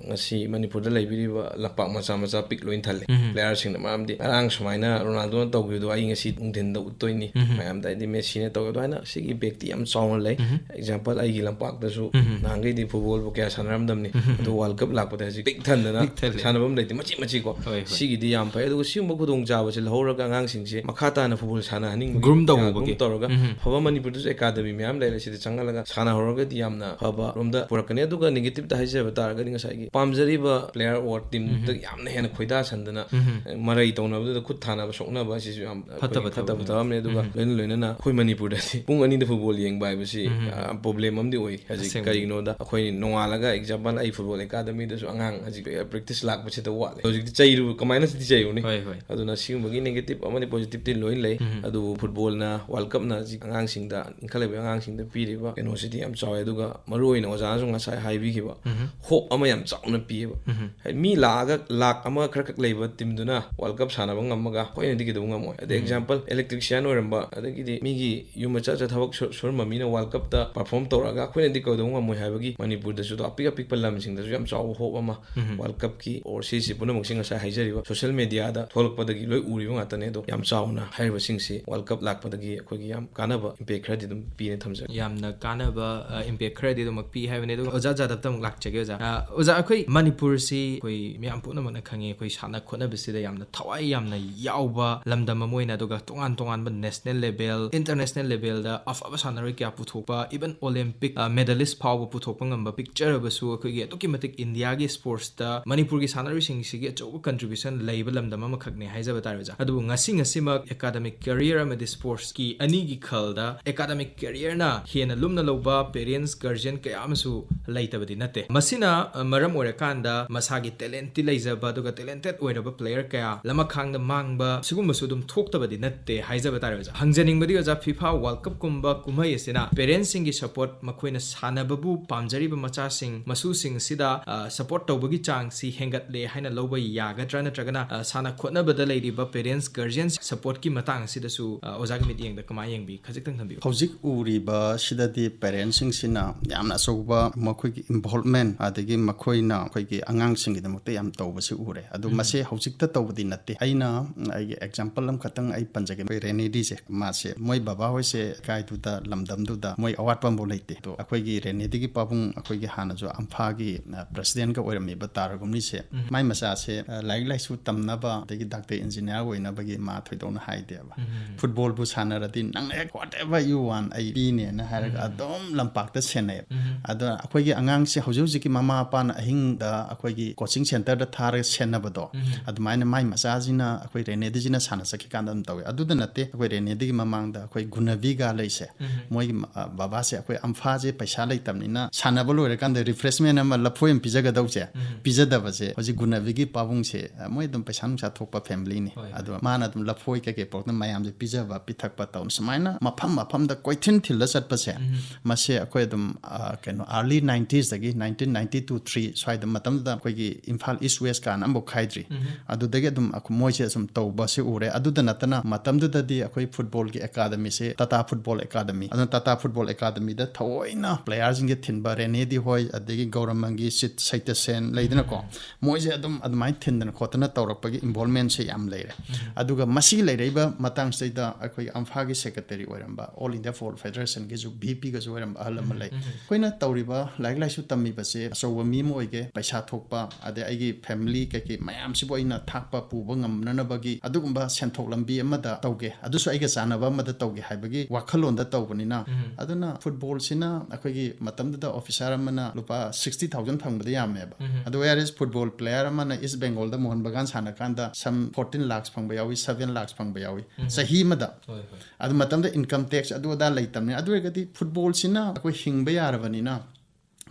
ꯉꯁꯤ ꯃꯅꯤꯄꯨꯔꯗ ꯂꯩꯕꯤꯔꯤꯕ ꯂꯝꯄꯥꯛ ꯃꯆꯥ ꯃꯆꯥ ꯄꯤꯛ ꯂꯣꯏꯅ ꯊꯜꯂꯦ꯫ Playerꯁꯤꯡꯅ, ꯃꯔꯝꯗꯤ ꯉꯔꯥꯡ ꯁꯨꯃꯥꯏꯅ ꯔꯣꯅꯥꯜꯗꯣꯅ ꯇꯧꯈꯤꯕꯗꯣ ꯑꯩ ꯉꯁꯤ ꯅꯨꯡꯊꯤꯟꯗ ꯎꯠꯇꯣꯏꯅꯤ ꯃꯌꯥꯝꯗ, ꯍꯥꯏꯗꯤ ꯃꯦꯁꯤꯅ ꯇꯧꯋꯦ꯫ ꯑꯗꯨꯃꯥꯏꯅ ꯁꯤꯒꯤ impactꯇꯤ ꯌꯥꯝ ꯆꯥꯎꯅ ꯂꯩ꯫ Example, ꯑꯩꯒꯤ ꯂꯝꯄꯥꯛꯇꯁꯨ ꯅꯍꯥꯟꯈꯩꯗꯤ footballꯕꯨ ꯀꯌꯥ ꯁꯥꯟꯅꯔꯝꯗꯕꯅꯤ, ꯑꯗꯣ World Cup ꯂꯥꯛꯄꯗ ꯍꯧꯖꯤꯛ ꯄꯤꯛ ꯊꯟꯗꯅ ꯄꯤꯛ ꯊꯜꯂꯦ꯫ ꯁꯥꯟꯅꯐꯝ ꯂꯩꯇꯦ, ꯃꯆꯤ ꯃꯆꯤꯀꯣ꯫ ꯍꯣꯏ, ꯍꯣꯏ꯫ ꯁꯤꯒꯤꯗꯤ ꯌꯥꯝ ꯐꯩ꯫ ꯑꯗꯨꯒ ꯁꯤꯒꯨꯝꯕ ꯈꯨꯗꯣꯡꯆꯥꯕꯁꯦ ꯂꯧꯍꯧꯔꯒ ꯑꯉꯥꯡꯁꯤꯡꯁꯦ ꯃꯈꯥ ꯇꯥꯅ football ꯁꯥꯟꯅꯍꯟꯅꯤꯡꯕꯒꯤ, Groom ꯇꯧꯍꯧꯕꯒꯤ꯫ Groom ꯇꯧꯔꯒ, ꯎꯝ꯫ ꯑꯐꯕ ꯃꯅꯤꯄꯨꯔꯗꯁꯨ academy ꯃꯌꯥꯝ ꯂꯩꯔꯦ, ꯁꯤꯗ ꯆꯪꯍꯜꯂꯒ ꯁꯥꯟꯅꯍꯧꯔꯒꯗꯤ ꯌꯥꯝꯅ ꯐꯕ ꯔꯣꯝꯗ ꯄꯨꯔꯛꯀꯅꯤ꯫ ꯑꯗꯨꯒ negativeꯇ ꯍꯥꯏꯖꯕ ꯇꯥꯔꯒꯗꯤ, ꯉꯁꯥꯏꯒꯤ ꯄꯥꯝꯖꯔꯤꯕ player or teamꯗ ꯌꯥꯝꯅ ꯍꯦꯟꯅ ꯈꯣꯏꯗꯥꯁꯟꯗꯅ, ꯎꯝ꯫ ꯃꯔꯩ ꯇꯧꯅꯕꯗꯨꯗ ꯈꯨꯠ ꯊꯥꯅꯕ ꯁꯣꯛꯅꯕ ꯑꯁꯤꯁꯨ ꯌꯥꯝ ꯑꯩꯈꯣꯏꯒꯤ ꯐꯠꯇꯕ ꯐꯠꯇꯕ ꯊꯕꯛꯅꯤ꯫ ꯊꯕꯛꯅꯤ꯫ ꯑꯗꯨꯒ ꯎꯝ꯫ ꯂꯣꯏꯅ ꯂꯣꯏꯅꯅ ꯑꯩꯈꯣꯏ ꯃꯅꯤꯄꯨꯔꯗꯗꯤ ꯄꯨꯡ ꯑꯅꯤꯗ football ꯌꯦꯡꯕ ꯍꯥꯏꯕꯁꯤ, ꯎꯝ꯫ ꯑ, problem ꯑꯃꯗꯤ ꯑꯣꯏ꯫ ꯍꯧꯖꯤꯛ ꯑꯁꯦꯡꯕ꯫ ꯀꯔꯤꯒꯤꯅꯣꯗ ꯑꯩꯈꯣꯏ ꯅꯣꯡꯉꯥꯜꯂꯒ, example, ꯑꯩ football academyꯗꯁꯨ ꯑꯉꯥꯡ ꯍꯧꯖꯤꯛ practice ꯂꯥꯛꯄꯁꯤꯗ ꯋꯥꯠꯂꯦ꯫ ꯍꯧꯖꯤꯛꯇꯤ ꯆꯩꯔꯨ-, ꯀꯃꯥꯏꯅ ꯆꯩꯔꯨꯅꯤ? ꯍꯣꯏ, ꯍꯣꯏ꯫ ꯑꯗꯨꯅ ꯁꯤꯒꯨꯝꯕꯒꯤ negative ꯑꯃꯗꯤ positiveꯇꯤ ꯂꯣꯏ ꯂꯩ꯫ ꯎꯝ꯫ ꯑꯗꯨꯕꯨ footballꯅ, World Cupꯅ ꯍꯧꯖꯤꯛ ꯑꯉꯥꯡꯁꯤꯡꯗ, ꯏꯟꯈꯠꯂꯛꯏꯕ ꯑꯉꯥꯡꯁꯤꯡꯗ ꯄꯤꯔꯤꯕ ꯀꯩꯅꯣꯁꯤꯗꯤ ꯌꯥꯝ ꯆꯥꯎꯋꯦ꯫ ꯑꯗꯨꯒ ꯃꯔꯨꯑꯣꯏꯅ ꯑꯣꯖꯥꯅꯁꯨ ꯉꯁꯥꯏ ꯍꯥꯏꯕꯤꯈꯤꯕ, ꯎꯝ꯫ Hope ꯑꯃ ꯌꯥꯝ ꯆꯥꯎꯅ ꯄꯤꯌꯦꯕ꯫ ꯎꯝ꯫ ꯍꯥꯏꯗꯤ ꯃꯤ ꯂꯥꯛꯑꯒ ꯂꯥꯈ ꯑꯃ ꯈꯔ ꯈꯛ ꯂꯩꯕ teamꯗꯨꯅ World Cup ꯁꯥꯟꯅꯕ ꯉꯝꯃꯒ ꯑꯩꯈꯣꯏꯅꯗꯤ ꯀꯩꯗꯧꯕ ꯉꯝꯃꯣꯏ? ꯑꯗꯩ ꯎꯝ꯫ Example, electrician ꯑꯣꯏꯔꯝꯕ, ꯑꯗꯒꯤꯗꯤ ꯃꯤꯒꯤ ꯌꯨꯝ ꯃꯆꯥ ꯃꯆꯥ ꯊꯕꯛ ꯁꯨ-, ꯁꯨꯔꯝꯕ ꯃꯤꯅ World Cupꯇ perform ꯇꯧꯔꯒ ꯑꯩꯈꯣꯏꯅꯗꯤ ꯀꯩꯗꯧꯕ ꯉꯝꯃꯣꯏ ꯍꯥꯏꯕꯒꯤ ꯃꯅꯤꯄꯨꯔꯗꯁꯨ ꯑꯗꯣ ꯑꯄꯤꯛ ꯑꯄꯤꯛꯄ ꯂꯝꯁꯤꯡꯗꯁꯨ ꯌꯥꯝ ꯆꯥꯎꯕ hope ꯑꯃ ꯎꯝ꯫ World Cupꯀꯤ or ꯁꯤꯁꯤ ꯄꯨꯝꯅꯃꯛꯁꯤ ꯉꯁꯥꯏ ꯍꯥꯏꯖꯔꯤꯕ social mediaꯗ ꯊꯣꯛꯂꯛꯄꯗꯒꯤ ꯂꯣꯏ ꯎꯔꯤꯕ ꯉꯥꯛꯇꯅꯦ꯫ ꯑꯗꯣ ꯌꯥꯝ ꯆꯥꯎꯅ ꯍꯥꯏꯔꯤꯕꯁꯤꯡꯁꯤ World Cup ꯂꯥꯛꯄꯗꯒꯤ ꯑꯩꯈꯣꯏꯒꯤ ꯌꯥꯝ ꯀꯥꯟꯅꯕ impact ꯈꯔꯗꯤ ꯑꯗꯨꯝ ꯄꯤꯅ ꯊꯝꯖꯒꯦ꯫ ꯌꯥꯝꯅ ꯀꯥꯟꯅꯕ, ꯑ, impact ꯈꯔꯗꯤ ꯑꯗꯨꯃꯛ ꯄꯤ ꯍꯥꯏꯕꯅꯤ꯫ ꯑꯗꯨꯒ ꯑꯣꯖꯥ ꯖꯥꯗꯕꯇ ꯑꯃꯨꯛ ꯂꯥꯛꯆꯒꯦ, ꯑꯣꯖꯥ꯫ ꯑ, ꯑꯣꯖꯥ, ꯑꯩꯈꯣꯏ ꯃꯅꯤꯄꯨꯔꯁꯤ ꯑꯩꯈꯣꯏ ꯃꯤꯌꯥꯝ ꯄꯨꯝꯅꯃꯛꯅ ꯈꯪꯉꯤ, ꯑꯩꯈꯣꯏ ꯁꯥꯟꯅ ꯈꯣꯠꯅꯕꯁꯤꯗ ꯌꯥꯝꯅ ꯊꯋꯥꯏ ꯌꯥꯝꯅ ꯌꯥꯎꯕ ꯂꯝꯗꯝ ꯑꯃ ꯑꯣꯏꯅ, ꯑꯗꯨꯒ ꯇꯣꯉꯥꯟ ꯇꯣꯉꯥꯟꯕ national level, international levelꯗ ꯑꯐꯕ ꯁꯥꯟꯅꯔꯣꯏ ꯀꯌꯥ ꯄꯨꯊꯣꯛꯄ, even Olympic, ꯑ, medalist ꯐꯥꯎꯕ ꯄꯨꯊꯣꯛꯄ ꯉꯝꯕ ꯄꯤꯛꯆꯔꯕꯁꯨ, ꯑꯩꯈꯣꯏꯒꯤ ꯑꯗꯨꯛꯀꯤ ꯃꯇꯤꯛ ꯏꯟꯗꯤꯌꯥꯒꯤ sportsꯇ ꯃꯅꯤꯄꯨꯔꯒꯤ ꯁꯥꯟꯅꯔꯣꯏꯁꯤꯡꯁꯤꯒꯤ ꯑꯆꯧꯕ contribution ꯂꯩꯕ ꯂꯝꯗꯝ ꯑꯃꯈꯛꯅꯤ ꯍꯥꯏꯖꯕ ꯇꯥꯔꯦ, ꯑꯣꯖꯥ꯫ ꯑꯗꯨꯕꯨ ꯉꯁꯤ ꯉꯁꯤꯃꯛ academic career ꯑꯃꯗꯤ sportsꯀꯤ ꯑꯅꯤꯒꯤ ꯈꯜꯗ academic careerꯅ ꯍꯦꯟꯅ ꯂꯨꯝꯅ ꯂꯧꯕ parents, guardian ꯀꯌꯥ ꯑꯃꯁꯨ ꯂꯩꯇꯕꯗꯤ ꯅꯠꯇꯦ꯫ ꯃꯁꯤꯅ, ꯑ, ꯃꯔꯝ ꯑꯣꯏꯔꯀꯥꯟꯗ ꯃꯁꯥꯒꯤ talentꯇꯤ ꯂꯩꯖꯕ, ꯑꯗꯨꯒ talented ꯑꯣꯏꯔꯕ player ꯀꯌꯥ ꯂꯃꯈꯥꯡꯗ ꯃꯥꯡꯕ, ꯁꯤꯒꯨꯝꯕꯁꯨ ꯑꯗꯨꯝ ꯊꯣꯛꯇꯕꯗꯤ ꯅꯠꯇꯦ ꯍꯥꯏꯖꯕ ꯇꯥꯔꯦ, ꯑꯣꯖꯥ꯫ ꯍꯪꯖꯅꯤꯡꯕꯗꯤ, ꯑꯣꯖꯥ, FIFA World Cupꯀꯨꯝꯕ ꯀꯨꯝꯍꯩ ꯑꯁꯤꯅ parentsꯁꯤꯡꯒꯤ support, ꯃꯈꯣꯏꯅ ꯁꯥꯟꯅꯕꯕꯨ ꯄꯥꯝꯖꯔꯤꯕ ꯃꯆꯥꯁꯤꯡ, ꯃꯁꯨꯁꯤꯡ ꯑꯁꯤꯗ, ꯑ, support ꯇꯧꯕꯒꯤ ꯆꯥꯡꯁꯤ ꯍꯦꯟꯒꯠꯂꯦ ꯍꯥꯏꯅ ꯂꯧꯕ ꯌꯥꯒꯗ꯭ꯔꯥ? ꯅꯠꯇ꯭ꯔꯒꯅ, ꯑ, ꯁꯥꯟꯅ ꯈꯣꯠꯅꯕꯗ ꯂꯩꯔꯤꯕ parents, guardians supportꯀꯤ ꯃꯇꯥꯡ ꯑꯁꯤꯗꯁꯨ, ꯑ, ꯑꯣꯖꯥꯒꯤ ꯃꯤꯠꯌꯦꯡꯗ ꯀꯃꯥꯏꯅ ꯌꯦꯡꯕꯤ? ꯈꯖꯤꯛꯇꯪ ꯊꯝꯕꯤꯌꯨ꯫ ꯍꯧꯖꯤꯛ ꯎꯔꯤꯕꯁꯤꯗꯗꯤ parentsꯁꯤꯡꯁꯤꯅ ꯌꯥꯝꯅ ꯑꯆꯧꯕ ꯃꯈꯣꯏꯒꯤ involvement, ꯑꯗꯒꯤ ꯃꯈꯣꯏꯅ ꯑꯩꯈꯣꯏꯒꯤ ꯑꯉꯥꯡꯁꯤꯡꯒꯤꯗꯃꯛꯇ ꯌꯥꯝ ꯇꯧꯕꯁꯤ ꯎꯔꯦ꯫ ꯑꯗꯣ ꯎꯝ꯫ ꯃꯁꯤ ꯍꯧꯖꯤꯛꯇ ꯇꯧꯕꯗꯤ ꯅꯠꯇꯦ꯫ ꯑꯩꯅ, ꯎꯝ, ꯑꯩꯒꯤ example ꯑꯃꯈꯛꯇꯪ ꯑꯩ ꯄꯟꯖꯒꯦ꯫ ꯑꯩꯈꯣꯏ ꯔꯦꯅꯦꯗꯤꯁꯦ, ꯃꯥꯁꯦ, ꯃꯣꯏ ꯕꯕꯥ ꯍꯣꯏꯁꯦ ꯏꯀꯥꯏꯗꯨꯗ, ꯂꯝꯗꯝꯗꯨꯗ ꯃꯣꯏ ꯑꯋꯥꯠꯄ ꯑꯃꯐꯥꯎ ꯂꯩꯇꯦ꯫ ꯑꯗꯣ ꯑꯩꯈꯣꯏꯒꯤ ꯔꯦꯅꯦꯗꯤꯒꯤ ꯄꯥꯕꯨꯡ, ꯑꯩꯈꯣꯏꯒꯤ ꯍꯥꯟꯅꯁꯨ ꯑꯝꯐꯥꯒꯤ, ꯑ, presidentꯀ ꯑꯣꯏꯔꯝꯃꯤꯕ ꯇꯥꯔꯒꯨꯝꯅꯤꯁꯦ, ꯎꯝ꯫ ꯃꯥꯏ ꯃꯆꯥꯁꯦ, ꯑ, ꯂꯥꯏꯔꯤꯛ ꯂꯥꯏꯁꯨ ꯇꯝꯅꯕ, ꯑꯗꯒꯤ doctor engineer ꯑꯣꯏꯅꯕꯒꯤ ꯃꯥ ꯊꯣꯏꯗꯣꯛꯅ ꯍꯥꯏꯗꯦꯕ꯫ ꯎꯝ꯫ Footballꯕꯨ ꯁꯥꯟꯅꯔꯗꯤ ꯅꯪ ꯍꯦꯛ whatever you want ꯑꯩ ꯄꯤꯅꯦꯅ ꯍꯥꯏꯔꯒ ꯎꯝ꯫ ꯑꯗꯨꯝ ꯂꯝꯄꯥꯛꯇ ꯁꯦꯟꯅꯩꯌꯦꯕ꯫ ꯎꯝ꯫ ꯑꯗꯣ ꯑꯩꯈꯣꯏꯒꯤ ꯑꯉꯥꯡꯁꯦ ꯍꯧꯖꯤꯛ ꯍꯧꯖꯤꯛꯀꯤ ꯃꯃꯥ ꯃꯄꯥꯅ ꯑꯍꯤꯡꯗ ꯑꯩꯈꯣꯏꯒꯤ coaching centreꯗ ꯊꯥꯔꯒ ꯁꯦꯟꯅꯕꯗꯣ, ꯎꯝ꯫ ꯑꯗꯨꯃꯥꯏꯅ ꯃꯥꯏ ꯃꯆꯥꯁꯤꯅ ꯑꯩꯈꯣꯏ ꯔꯦꯅꯦꯗꯤꯁꯤꯅ ꯁꯥꯟꯅ ꯆꯠꯈꯤꯀꯥꯟꯗ ꯑꯗꯨꯝ ꯇꯧꯋꯦ꯫ ꯑꯗꯨꯗ ꯅꯠꯇꯦ, ꯑꯩꯈꯣꯏ ꯔꯦꯅꯦꯗꯤꯒꯤ ꯃꯃꯥꯡꯗ ꯑꯩꯈꯣꯏ ꯒꯨꯅꯕꯤꯒ ꯂꯩꯁꯦ, ꯎꯝ꯫ ꯃꯣꯏꯒꯤ ꯃ-, ꯑ, ꯕꯕꯥꯁꯦ ꯑꯩꯈꯣꯏ ꯑꯝꯐꯥꯁꯦ ꯄꯩꯁꯥ ꯂꯩꯇꯕꯅꯤꯅ ꯁꯥꯟꯅꯕ ꯂꯣꯏꯔꯀꯥꯟꯗ refreshment ꯑꯃ ꯂꯐꯣꯏ ꯑꯃ ꯄꯤꯖꯒꯗꯧꯁꯦ, ꯎꯝ꯫ ꯄꯤꯖꯗꯕꯁꯦ ꯍꯧꯖꯤꯛ ꯒꯨꯅꯕꯤꯒꯤ ꯄꯥꯕꯨꯡꯁꯦ, ꯑ, ꯃꯣꯏ ꯑꯗꯨꯝ ꯄꯩꯁꯥ ꯅꯨꯡꯁꯥ ꯊꯣꯛꯄ familyꯅꯤ꯫ ꯍꯣꯏ, ꯍꯣꯏ꯫ ꯑꯗꯣ ꯃꯥꯅ ꯑꯗꯨꯝ ꯂꯐꯣꯏ ꯀꯩꯀꯩ ꯄꯨꯔꯛꯇꯅ ꯃꯌꯥꯝꯁꯦ ꯄꯤꯖꯕ ꯄꯤꯊꯛꯄ ꯇꯧꯅ ꯁꯨꯃꯥꯏꯅ ꯃꯐꯝ ꯃꯐꯝꯗ ꯀꯣꯏꯊꯤꯟ ꯊꯤꯜꯂ ꯆꯠꯄꯁꯦ, ꯎꯝ꯫ ꯃꯁꯦ ꯑꯩꯈꯣꯏ ꯑꯗꯨꯝ, ꯑ, ꯀꯩꯅꯣ, early ninetiesꯇꯒꯤ, nineteen ninety-two three ꯁ꯭ꯋꯥꯏꯗ, ꯃꯇꯝꯗꯨꯗ ꯑꯩꯈꯣꯏꯒꯤ ꯏꯝꯐꯥꯜ East West ꯀꯥꯏꯅ ꯑꯃꯐꯥꯎ ꯈꯥꯏꯗ꯭ꯔꯤ꯫ ꯎꯝ꯫ ꯑꯗꯨꯗꯒꯤ ꯑꯗꯨꯝ ꯑꯩꯈꯣꯏ, ꯃꯣꯏꯁꯦ ꯁꯨꯝ ꯇꯧꯕꯁꯦ ꯎꯔꯦ꯫ ꯑꯗꯨꯗ ꯅꯠꯇꯅ ꯃꯇꯝꯗꯨꯗꯗꯤ ꯑꯩꯈꯣꯏ footballꯒꯤ academyꯁꯦ Tata Football Academy꯫ ꯑꯗꯨꯅ Tata Football Academyꯗ ꯊꯑꯣꯏꯅ playerꯁꯤꯡꯁꯦ ꯊꯤꯟꯕ, ꯔꯦꯅꯦꯗꯤ ꯍꯣꯏ, ꯑꯗꯒꯤ ꯒꯧꯔꯝꯕꯒꯤ ꯁꯤꯠ ꯁꯩꯇꯁꯦꯟ ꯂꯩꯗꯅꯀꯣ, ꯎꯝ꯫ ꯃꯣꯏꯁꯦ ꯑꯗꯨꯝ ꯑꯗꯨꯃꯥꯏꯅ ꯊꯤꯟꯗꯅ ꯈꯣꯠꯇꯅ ꯇꯧꯔꯛꯄꯒꯤ involvementꯁꯦ ꯌꯥꯝ ꯂꯩꯔꯦ꯫ ꯎꯝ꯫ ꯑꯗꯨꯒ ꯃꯁꯤ ꯂꯩꯔꯛꯏꯕ ꯃꯇꯥꯡꯁꯤꯗꯩꯗ ꯑꯩꯈꯣꯏꯒꯤ ꯑꯝꯐꯥꯒꯤ secretary ꯑꯣꯏꯔꯝꯕ, All India Football Federationꯒꯤꯁꯨ, VPꯒꯁꯨ ꯑꯣꯏꯔꯝꯕ ꯑꯍꯜ ꯑꯃ ꯂꯩ꯫ ꯎꯝ꯫ ꯑꯩꯈꯣꯏꯅ ꯇꯧꯔꯤꯕ ꯂꯥꯏꯔꯤꯛ ꯂꯥꯏꯁꯨ ꯇꯝꯃꯤꯕꯁꯦ ꯑꯆꯧꯕ ꯃꯤ ꯑꯃ ꯑꯣꯏꯒꯦ, ꯄꯩꯁꯥ ꯊꯣꯛꯄ, ꯑꯗꯩ ꯑꯩꯒꯤ family ꯀꯩꯀꯩ ꯃꯌꯥꯝꯁꯤꯕꯨ ꯑꯩꯅ ꯊꯥꯛꯄ ꯄꯨꯕ ꯉꯝꯅꯅꯕꯒꯤ ꯑꯗꯨꯒꯨꯝꯕ ꯁꯦꯟꯊꯣꯛ ꯂꯝꯕꯤ ꯑꯃꯗ ꯇꯧꯒꯦ, ꯑꯗꯨꯁꯨ ꯑꯩꯒ ꯆꯥꯟꯅꯕ ꯑꯃꯗ ꯇꯧꯒꯦ ꯍꯥꯏꯕꯒꯤ ꯋꯥꯈꯜꯂꯣꯟꯗ ꯇꯧꯕꯅꯤꯅ꯫ ꯎꯝ꯫ ꯑꯗꯨꯅ footballꯁꯤꯅ ꯑꯩꯈꯣꯏꯒꯤ ꯃꯇꯝꯗꯨꯗ officer ꯑꯃꯅ ꯂꯨꯄꯥ sixty thousand ꯐꯪꯕꯗ ꯌꯥꯝꯃꯦꯕ꯫ ꯎꯝ꯫ ꯑꯗꯨ whereas football player ꯑꯃꯅ East Bengalꯗ Mohan ꯕꯒꯥꯟ ꯁꯥꯟꯅꯀꯥꯟꯗ some fourteen lakhs ꯐꯪꯕ ꯌꯥꯎꯏ, seven lakhs ꯐꯪꯕ ꯌꯥꯎꯏ, ꯎꯝ꯫ ꯆꯍꯤ ꯑꯃꯗ꯫ ꯍꯣꯏ, ꯍꯣꯏ꯫ ꯑꯗꯨ ꯃꯇꯝꯗ income tax ꯑꯗꯨ ꯑꯗꯥ ꯂꯩꯇꯕꯅꯤꯅ꯫ ꯑꯗꯨ ꯑꯣꯏꯔꯒꯗꯤ footballꯁꯤꯅ ꯑꯩꯈꯣꯏ ꯍꯤꯡꯕ ꯌꯥꯔꯕꯅꯤꯅ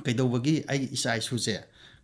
ꯀꯩꯗꯧꯕꯒꯤ ꯑꯩꯒꯤ ꯏꯆꯥ ꯏꯁꯨꯁꯦ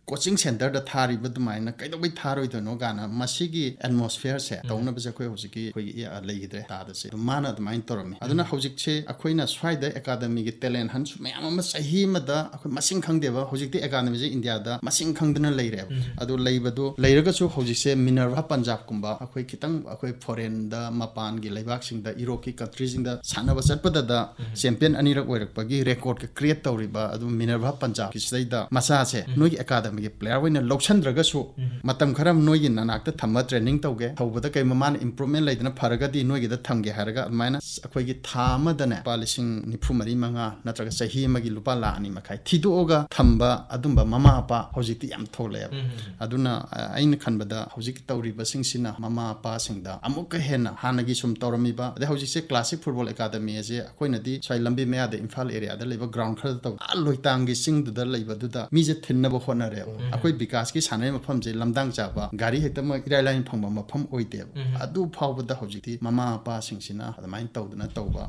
ꯀꯣꯆꯤꯡ ꯁꯦꯟꯇꯔꯗ ꯊꯥꯔꯤꯕ ꯑꯗꯨꯃꯥꯏꯅ ꯀꯩꯗꯧꯕꯩ ꯊꯥꯔꯣꯏꯗꯣꯏꯅꯣ ꯀꯥꯏꯅ ꯃꯁꯤꯒꯤ ꯑꯦꯠꯃꯣꯁꯐꯤꯌꯔꯁꯦ ꯇꯧꯅꯕꯁꯦ ꯑꯩꯈꯣꯏ ꯍꯧꯖꯤꯛꯀꯤ ꯑꯩꯈꯣꯏꯒꯤ ꯑ, ꯂꯩꯈꯤꯗ꯭ꯔꯦ꯫ ꯇꯥꯗꯁꯦ ꯑꯗꯨꯝ ꯃꯥꯅ ꯑꯗꯨꯃꯥꯏꯅ ꯇꯧꯔꯝꯃꯤ꯫ ꯑꯗꯨꯅ ꯍꯧꯖꯤꯛꯁꯦ ꯑꯩꯈꯣꯏꯅ ꯁ꯭ꯋꯥꯏꯗ ꯑꯦꯀꯥꯗꯃꯤꯒꯤ ꯇꯦꯂꯦꯟ ꯍꯟꯁꯨ ꯃꯌꯥꯝ ꯑꯃ ꯆꯍꯤ ꯑꯃꯗ ꯑꯩꯈꯣꯏ ꯃꯁꯤꯡ ꯈꯪꯗꯦꯕ꯫ ꯍꯧꯖꯤꯛꯇꯤ ꯑꯦꯀꯥꯗꯃꯤꯁꯦ ꯏꯟꯗꯤꯌꯥꯗ ꯃꯁꯤꯡ ꯈꯪꯗꯅ ꯂꯩꯔꯦꯕ꯫ ꯑꯗꯨ ꯂꯩꯕꯗꯨ ꯂꯩꯔꯒꯁꯨ ꯍꯧꯖꯤꯛꯁꯦ ꯃꯤꯅꯔꯚꯥ ꯄꯟꯖꯥꯕꯀꯨꯝꯕ ꯑꯩꯈꯣꯏ ꯈꯤꯇꯪ ꯑꯩꯈꯣꯏ ꯐꯣꯔꯦꯟꯗ, ꯃꯄꯥꯟꯒꯤ ꯂꯩꯕꯥꯛꯁꯤꯡꯗ, ꯌꯨꯔꯣꯞꯀꯤ ꯀꯟꯇ꯭ꯔꯤꯁꯤꯡꯗ ꯁꯥꯟꯅꯕ ꯆꯠꯄꯗꯗ ꯆꯦꯝꯄꯤꯌꯟ ꯑꯅꯤꯔꯛ ꯑꯣꯏꯔꯛꯄꯒꯤ ꯔꯦꯀꯣꯔꯗꯀ ꯀ꯭ꯔꯤꯌꯦꯠ ꯇꯧꯔꯤꯕ ꯑꯗꯨꯝ ꯃꯤꯅꯔꯚꯥ ꯄꯟꯖꯥꯕꯀꯤꯁꯤꯗꯩꯗ ꯃꯆꯥꯁꯦ ꯅꯣꯏꯒꯤ ꯑꯦꯀꯥꯗꯃꯤꯒꯤ ꯄ꯭ꯂꯦꯌꯔ ꯑꯣꯏꯅ ꯂꯧꯁꯟꯗ꯭ꯔꯒꯁꯨ ꯃꯇꯝ ꯈꯔ ꯅꯣꯏꯒꯤ ꯅꯅꯥꯛꯇ ꯊꯝꯃ ꯇ꯭ꯔꯦꯅꯤꯡ ꯇꯧꯒꯦ, ꯍꯧꯕꯗ ꯀꯩ ꯃꯃꯥꯅ ꯏꯝꯄ꯭ꯔꯨꯚꯃꯦꯟ ꯂꯩꯗꯅ ꯐꯔꯒꯗꯤ ꯅꯣꯏꯒꯤꯗ ꯊꯝꯒꯦ ꯍꯥꯏꯔꯒ ꯑꯗꯨꯃꯥꯏꯅ ꯑꯩꯈꯣꯏꯒꯤ ꯊꯥ ꯑꯃꯗꯅꯦ ꯂꯨꯄꯥ ꯂꯤꯁꯤꯡ ꯅꯤꯐꯨ ꯃꯔꯤ ꯃꯉꯥ ꯅꯠꯇ꯭ꯔꯒ ꯆꯍꯤ ꯑꯃꯒꯤ ꯂꯨꯄꯥ ꯂꯥꯈ ꯑꯅꯤ ꯃꯈꯥꯏ ꯊꯤꯗꯣꯛꯑꯒ ꯊꯝꯕ ꯑꯗꯨꯝꯕ ꯃꯃꯥ ꯃꯄꯥ ꯍꯧꯖꯤꯛꯇꯤ ꯌꯥꯝ ꯊꯣꯛꯂꯛꯑꯦꯕ꯫ ꯑꯗꯨꯅ ꯑ, ꯑꯩꯅ ꯈꯟꯕꯗ ꯍꯧꯖꯤꯛ ꯇꯧꯔꯤꯕꯁꯤꯡꯁꯤꯅ ꯃꯃꯥ ꯃꯄꯥꯁꯤꯡꯗ ꯑꯃꯨꯛꯀ ꯍꯦꯟꯅ ꯍꯥꯟꯅꯒꯤ ꯁꯨꯝ ꯇꯧꯔꯝꯃꯤꯕ, ꯑꯗꯩ ꯍꯧꯖꯤꯛꯁꯦ ꯀ꯭ꯂꯥꯁꯤꯛ ꯐꯨꯠꯕꯣꯜ ꯑꯦꯀꯥꯗꯃꯤ ꯑꯁꯦ ꯑꯩꯈꯣꯏꯅꯗꯤ ꯁ꯭ꯋꯥꯏ ꯂꯝꯕꯤ ꯃꯌꯥꯗ ꯏꯝꯐꯥꯜ ꯑꯦꯔꯤꯌꯥꯗ ꯂꯩꯕ ꯒ꯭ꯔꯥꯎꯟ ꯈꯔꯗ ꯇꯧ, ꯑꯥ ꯂꯣꯏꯇꯥꯡꯒꯤ ꯆꯤꯡꯗꯨꯗ ꯂꯩꯕꯗꯨꯗ ꯃꯤꯁꯦ ꯊꯤꯟꯅꯕ ꯍꯣꯠꯅꯔꯦꯕ꯫ ꯑꯩꯈꯣꯏ ꯕꯤꯀꯥꯁꯀꯤ ꯁꯥꯟꯅꯔꯤꯕ ꯃꯐꯝꯁꯦ ꯂꯝꯗꯥꯡ ꯆꯥꯕ, ꯒꯥꯔꯤ ꯍꯦꯛꯇꯃꯛ ꯏꯔꯥꯏ ꯂꯥꯏꯅ ꯐꯪꯕ ꯃꯐꯝ ꯑꯣꯏꯗꯦꯕ꯫ ꯑꯗꯨ ꯐꯥꯎꯕꯗ ꯍꯧꯖꯤꯛꯇꯤ ꯃꯃꯥ ꯃꯄꯥꯁꯤꯡꯁꯤꯅ ꯑꯗꯨꯃꯥꯏꯅ ꯇꯧꯗꯅ ꯇꯧꯕ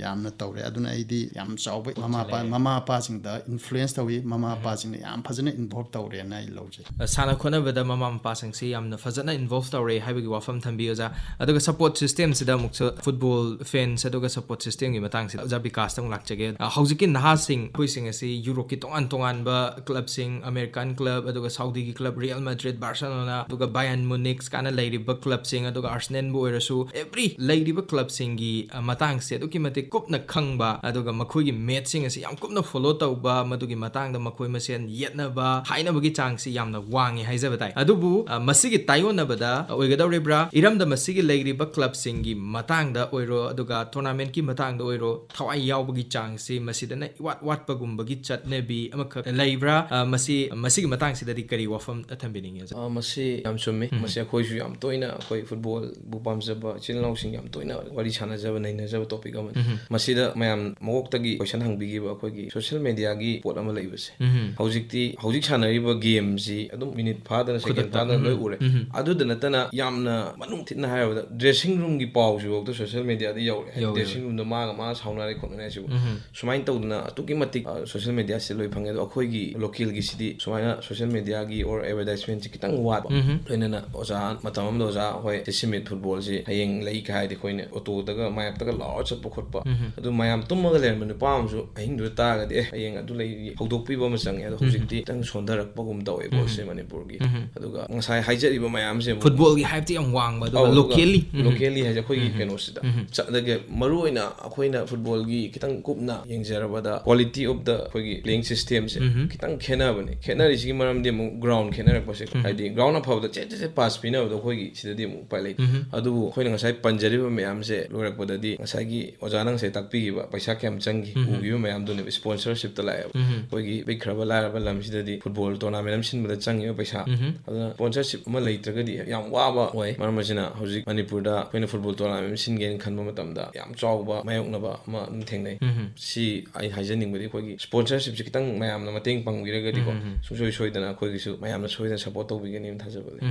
ꯌꯥꯝꯅ ꯇꯧꯔꯦ꯫ ꯑꯗꯨꯅ ꯑꯩꯗꯤ ꯌꯥꯝ ꯆꯥꯎꯕ ꯃꯃꯥ ꯃꯄꯥ, ꯃꯃꯥ ꯃꯄꯥꯁꯤꯡꯗ ꯏꯟꯐ꯭ꯂꯨꯌꯦꯟꯁ ꯇꯧꯏ, ꯃꯃꯥ ꯃꯄꯥꯁꯤꯡꯅ ꯌꯥꯝ ꯐꯖꯅ ꯏꯟꯚꯣꯜꯕ ꯇꯧꯔꯦꯅ ꯑꯩ ꯂꯧꯖꯩ꯫ ꯁꯥꯟꯅ ꯈꯣꯠꯅꯕꯗ ꯃꯃꯥ ꯃꯄꯥꯁꯤꯡꯁꯤ ꯌꯥꯝꯅ ꯐꯖꯅ ꯏꯟꯚꯣꯜꯕ ꯇꯧꯔꯦ ꯍꯥꯏꯕꯒꯤ ꯋꯥꯐꯝ ꯊꯝꯕꯤꯌꯨ, ꯑꯣꯖꯥ꯫ ꯑꯗꯨꯒ ꯁꯄꯣꯔꯠ ꯁꯤꯁꯇꯦꯝꯁꯤꯗ ꯑꯃꯨꯛꯁꯨ, ꯐꯨꯠꯕꯣꯜ ꯐꯦꯟꯁ ꯑꯗꯨꯒ ꯁꯄꯣꯔꯠ ꯁꯤꯁꯇꯦꯝꯒꯤ ꯃꯇꯥꯡꯁꯤꯗ ꯑꯣꯖꯥ ꯕꯤꯀꯥꯁꯇ ꯑꯃꯨꯛ ꯂꯥꯛꯆꯒꯦ꯫ ꯑ, ꯍꯧꯖꯤꯛꯀꯤ ꯅꯍꯥꯁꯤꯡ ꯑꯩꯈꯣꯏꯁꯤꯡ ꯑꯁꯤ ꯌꯨꯔꯣꯞꯀꯤ ꯇꯣꯉꯥꯟ ꯇꯣꯉꯥꯟꯕ ꯀ꯭ꯂꯕꯁꯤꯡ, ꯑꯃꯦꯔꯤꯀꯥꯟ ꯀ꯭ꯂꯕ, ꯑꯗꯨꯒ ꯁꯥꯎꯗꯤꯒꯤ ꯀ꯭ꯂꯕ, ꯔꯤꯌꯦꯜ ꯃꯦꯗ꯭ꯔꯤꯠ, ꯕꯥꯔꯁꯦꯂꯣꯅꯥ, ꯑꯗꯨꯒ ꯕꯥꯌꯔꯟ ꯃꯨꯅꯤꯛꯁ ꯀꯥꯏꯅ ꯂꯩꯔꯤꯕ ꯀ꯭ꯂꯕꯁꯤꯡ, ꯑꯗꯨꯒ ꯑꯥꯔꯁꯦꯅꯦꯜꯕꯨ ꯑꯣꯏꯔꯁꯨ, ꯑꯦꯚ꯭ꯔꯤ ꯂꯩꯔꯤꯕ ꯀ꯭ꯂꯕꯁꯤꯡꯒꯤ, ꯑ, ꯃꯇꯥꯡꯁꯦ ꯑꯗꯨꯛꯀꯤ ꯃꯇꯤꯛ ꯀꯨꯞꯅ ꯈꯪꯕ, ꯑꯗꯨꯒ ꯃꯈꯣꯏꯒꯤ ꯃꯦꯠꯁꯁꯤꯡ ꯑꯁꯤ ꯌꯥꯝ ꯀꯨꯞꯅ ꯐꯣꯂꯣ ꯇꯧꯕ, ꯃꯗꯨꯒꯤ ꯃꯇꯥꯡꯗ ꯃꯈꯣꯏ ꯃꯁꯦꯟ ꯌꯦꯠꯅꯕ, ꯍꯥꯏꯅꯕꯒꯤ ꯆꯥꯡꯁꯤ ꯌꯥꯝꯅ ꯋꯥꯡꯉꯤ ꯍꯥꯏꯖꯕ ꯇꯥꯏ꯫ ꯑꯗꯨꯕꯨ, ꯑ, ꯃꯁꯤꯒꯤ ꯇꯥꯏꯑꯣꯟꯅꯕꯗ ꯑꯣꯏꯒꯗꯧꯔꯤꯕ꯭ꯔꯥ? ꯏꯔꯝꯗꯝ ꯑꯁꯤꯒꯤ ꯂꯩꯔꯤꯕ ꯀ꯭ꯂꯕꯁꯤꯡꯒꯤ ꯃꯇꯥꯡꯗ ꯑꯣꯏꯔꯣ, ꯑꯗꯨꯒ ꯇꯣꯔꯅꯥꯃꯦꯟꯠꯀꯤ ꯃꯇꯥꯡꯗ ꯑꯣꯏꯔꯣ, ꯊꯋꯥꯏ ꯌꯥꯎꯕꯒꯤ ꯆꯥꯡꯁꯤ ꯃꯁꯤꯗꯅ ꯏꯋꯥꯠ ꯋꯥꯠꯄꯒꯨꯝꯕꯒꯤ ꯆꯠꯅꯕꯤ ꯑꯃꯈꯛ ꯂꯩꯕ꯭ꯔꯥ? ꯑ, ꯃꯁꯤ, ꯃꯁꯤꯒꯤ ꯃꯇꯥꯡꯁꯤꯗꯗꯤ ꯀꯔꯤ ꯋꯥꯐꯝ ꯊꯝꯕꯤꯅꯤꯡꯉꯤ, ꯑꯣꯖꯥ? ꯑ, ꯃꯁꯤ ꯌꯥꯝ ꯆꯨꯝꯃꯤ꯫ ꯃꯁꯤ ꯑꯩꯈꯣꯏꯁꯨ ꯌꯥꯝ ꯇꯣꯏꯅ ꯑꯩꯈꯣꯏ ꯐꯨꯠꯕꯣꯜꯕꯨ ꯄꯥꯝꯖꯕ ꯏꯆꯤꯜ ꯏꯅꯥꯎꯁꯤꯡ ꯌꯥꯝ ꯇꯣꯏꯅ ꯋꯥꯔꯤ ꯁꯥꯟꯅꯖꯕ, ꯅꯩꯅꯖꯕ ꯇꯣꯄꯤꯛ ꯑꯃꯅꯤ꯫ ꯃꯁꯤꯗ ꯃꯌꯥꯝ ꯃꯀꯣꯛꯇꯒꯤ ꯀꯣꯏꯁꯟ ꯍꯪꯕꯤꯈꯤꯕ ꯑꯩꯈꯣꯏꯒꯤ ꯁꯣꯁꯤꯌꯦꯜ ꯃꯦꯗꯤꯌꯥꯒꯤ ꯄꯣꯠ ꯑꯃ ꯂꯩꯕꯁꯦ꯫ ꯍꯧꯖꯤꯛꯇꯤ, ꯍꯧꯖꯤꯛ ꯁꯥꯟꯅꯔꯤꯕ ꯒꯦꯝꯁꯤ ꯑꯗꯨꯝ ꯃꯤꯅꯤꯠ ꯐꯥꯗꯅ, ꯁꯦꯀꯦꯟ ꯈꯨꯗꯛꯇ, ꯐꯥꯗꯅ ꯂꯣꯏ ꯎꯝ, ꯎꯔꯦ꯫ ꯎꯝ꯫ ꯑꯗꯨꯗ ꯅꯠꯇꯅ ꯌꯥꯝꯅ ꯃꯅꯨꯡ ꯊꯤꯠꯅ ꯍꯥꯏꯔꯕꯗ ꯗ꯭ꯔꯦꯁꯤꯡ ꯔꯨꯝꯒꯤ ꯄꯥꯎꯁꯤꯐꯥꯎꯗ ꯁꯣꯁꯤꯌꯦꯜ ꯃꯦꯗꯤꯌꯥꯗ ꯌꯧꯔꯦ꯫ ꯍꯥꯏꯗꯤ ꯌꯧꯔꯦ, ꯗ꯭ꯔꯦꯁꯤꯡ ꯔꯨꯝꯗ ꯃꯥꯒ ꯃꯥꯒ ꯁꯥꯎꯅꯔꯦ ꯈꯣꯠꯅꯔꯦ ꯍꯥꯏꯁꯤꯕꯨ꯫ ꯁꯨꯃꯥꯏꯅ ꯇꯧꯗꯅ ꯑꯗꯨꯛꯀꯤ ꯃꯇꯤꯛ, ꯑ, ꯁꯣꯁꯤꯌꯦꯜ ꯃꯦꯗꯤꯌꯥꯁꯤꯗ ꯂꯣꯏ ꯐꯪꯉꯦ꯫ ꯑꯗꯣ ꯑꯩꯈꯣꯏꯒꯤ ꯂꯣꯀꯦꯜꯒꯤꯁꯤꯗꯤ ꯁꯨꯃꯥꯏꯅ ꯁꯣꯁꯤꯌꯦꯜ ꯃꯦꯗꯤꯌꯥꯒꯤ ꯑꯣꯔ ꯑꯦꯗꯚꯔꯇꯥꯏꯁꯃꯦꯟꯁꯤ ꯈꯤꯇꯪ ꯋꯥꯠꯄ꯫ ꯂꯣꯏꯅꯅ ꯑꯣꯖꯥ, ꯃꯇꯝ ꯑꯃꯗ ꯑꯣꯖꯥ, "ꯍꯣꯏ, ꯁꯤ ꯁꯤꯃꯤꯠ ꯐꯨꯠꯕꯣꯜꯁꯤ ꯍꯌꯦꯡ ꯂꯩ" ꯀꯥꯏꯗꯤ ꯑꯩꯈꯣꯏꯅ ꯑꯣꯇꯣꯗꯒ ꯃꯥꯌꯞꯇꯒ ꯂꯥꯎꯔ ꯆꯠꯄ ꯈꯣꯠꯄ, ꯑꯗꯨ ꯃꯌꯥꯝ ꯇꯨꯝꯃꯒ ꯂꯩꯔꯝꯕ ꯅꯨꯄꯥ ꯑꯃꯁꯨ ꯑꯍꯤꯡꯗꯨꯗ ꯇꯥꯔꯒꯗꯤ, "ꯑꯦ, ꯍꯌꯦꯡ ꯑꯗꯨ ꯂꯩ" ꯍꯧꯗꯣꯛꯄꯤꯕ ꯑꯃ ꯆꯪꯉꯦ꯫ ꯑꯗꯣ ꯍꯧꯖꯤꯛꯇꯤ ꯈꯤꯇꯪ ꯁꯣꯟꯊꯔꯛꯄꯒꯨꯝ ꯇꯧꯋꯦ ꯕꯣꯜꯁꯦ ꯃꯅꯤꯄꯨꯔꯒꯤ꯫ ꯑꯗꯨꯒ ꯉꯁꯥꯏ ꯍꯥꯏꯖꯔꯤꯕ ꯃꯌꯥꯝꯁꯦ ꯑꯃꯨꯛ ꯐꯨꯠꯕꯣꯜꯒꯤ ꯍꯥꯏꯞꯇꯤ ꯌꯥꯝ ꯋꯥꯡꯕ, ꯑꯗꯨꯒ ꯑꯧ, ꯑꯗꯨꯒ ꯂꯣꯀꯦꯜꯂꯤ, ꯂꯣꯀꯦꯜꯂꯤ ꯍꯥꯏꯁꯦ ꯑꯩꯈꯣꯏꯒꯤ ꯀꯩꯅꯣꯁꯤꯗ ꯆꯠꯂꯒ, ꯃꯔꯨ ꯑꯣꯏꯅ ꯑꯩꯈꯣꯏꯅ ꯐꯨꯠꯕꯣꯜꯒꯤ ꯈꯤꯇꯪ ꯀꯨꯞꯅ ꯌꯦꯡꯖꯔꯕꯗ, quality of the ꯑꯩꯈꯣꯏꯒꯤ playing systemꯁꯦ ꯈꯤꯇꯪ ꯈꯦꯠꯅꯕꯅꯦ꯫ ꯈꯦꯠꯅꯔꯤꯁꯤꯒꯤ ꯃꯔꯝꯗꯤ ꯑꯃꯨꯛ ꯒ꯭ꯔꯥꯎꯟ ꯈꯦꯠꯅꯔꯛꯄꯁꯦ꯫ ꯍꯥꯏꯗꯤ ꯒ꯭ꯔꯥꯎꯟ ꯑꯐꯕꯗ ꯆꯦꯠ ꯆꯦꯠ ꯆꯦꯠ ꯄꯥꯁ ꯄꯤꯅꯕꯗꯣ ꯑꯩꯈꯣꯏꯒꯤ ꯁꯤꯗꯗꯤ ꯑꯃꯨꯛ ꯎꯄꯥꯏ ꯂꯩꯇꯦ꯫ ꯑꯗꯨꯕꯨ ꯑꯩꯈꯣꯏꯅ ꯉꯁꯥꯏ ꯄꯟꯖꯔꯤꯕ ꯃꯌꯥꯝꯁꯦ ꯂꯣꯏꯔꯛꯄꯗꯗꯤ ꯉꯁꯥꯏꯒꯤ ꯑꯣꯖꯥꯅ ꯉꯁꯥꯏ ꯇꯥꯛꯄꯤꯈꯤꯕ ꯄꯩꯁꯥ ꯀꯌꯥꯝ ꯆꯪꯈꯤ, ꯎꯈꯤꯕ ꯃꯌꯥꯝꯗꯨꯅꯦꯕ ꯁ꯭ꯄꯣꯟꯁꯔꯁꯤꯞꯇ ꯂꯥꯛꯑꯦꯕ꯫ ꯑꯩꯈꯣꯏꯒꯤ ꯄꯤꯛꯈ꯭ꯔꯕ ꯂꯥꯏꯔꯕ ꯂꯝꯁꯤꯗꯗꯤ ꯐꯨꯠꯕꯣꯜ ꯇꯣꯔꯅꯥꯃꯦꯟ ꯑꯃ ꯁꯤꯟꯕꯗ ꯆꯪꯉꯤꯕ ꯄꯩꯁꯥ, ꯑꯗꯨꯅ ꯁ꯭ꯄꯣꯟꯁꯔꯁꯤꯞ ꯑꯃ ꯂꯩꯇ꯭ꯔꯒꯗꯤ ꯌꯥꯝ ꯋꯥꯕ ꯑꯣꯏ꯫ ꯃꯔꯝ ꯑꯁꯤꯅ ꯍꯧꯖꯤꯛ ꯃꯅꯤꯄꯨꯔꯗ ꯑꯩꯈꯣꯏꯅ ꯐꯨꯠꯕꯣꯜ ꯇꯣꯔꯅꯥꯃꯦꯟ ꯑꯃ ꯁꯤꯟꯒꯦꯅ ꯈꯟꯕ ꯃꯇꯝꯗ ꯌꯥꯝ ꯆꯥꯎꯕ ꯃꯥꯌꯣꯛꯅꯕ ꯑꯃ ꯑꯗꯨꯝ ꯊꯦꯡꯅꯩ꯫ ꯁꯤ ꯑꯩ ꯍꯥꯏꯖꯅꯤꯡꯕꯗꯤ ꯑꯩꯈꯣꯏꯒꯤ ꯁ꯭ꯄꯣꯟꯁꯔꯁꯤꯞꯁꯦ ꯈꯤꯇꯪ ꯃꯌꯥꯝꯅ ꯃꯇꯦꯡ ꯄꯥꯡꯕꯤꯔꯒꯗꯤꯀꯣ, ꯁꯨꯡꯁꯣꯏ ꯁꯣꯏꯗꯅ ꯑꯩꯈꯣꯏꯒꯤꯁꯨ ꯃꯌꯥꯝꯅ ꯁꯣꯏꯗꯅ ꯁꯞꯄꯣꯔꯠ ꯇꯧꯕꯤꯒꯅꯤꯅ ꯊꯥꯖꯕ ꯂꯩ꯫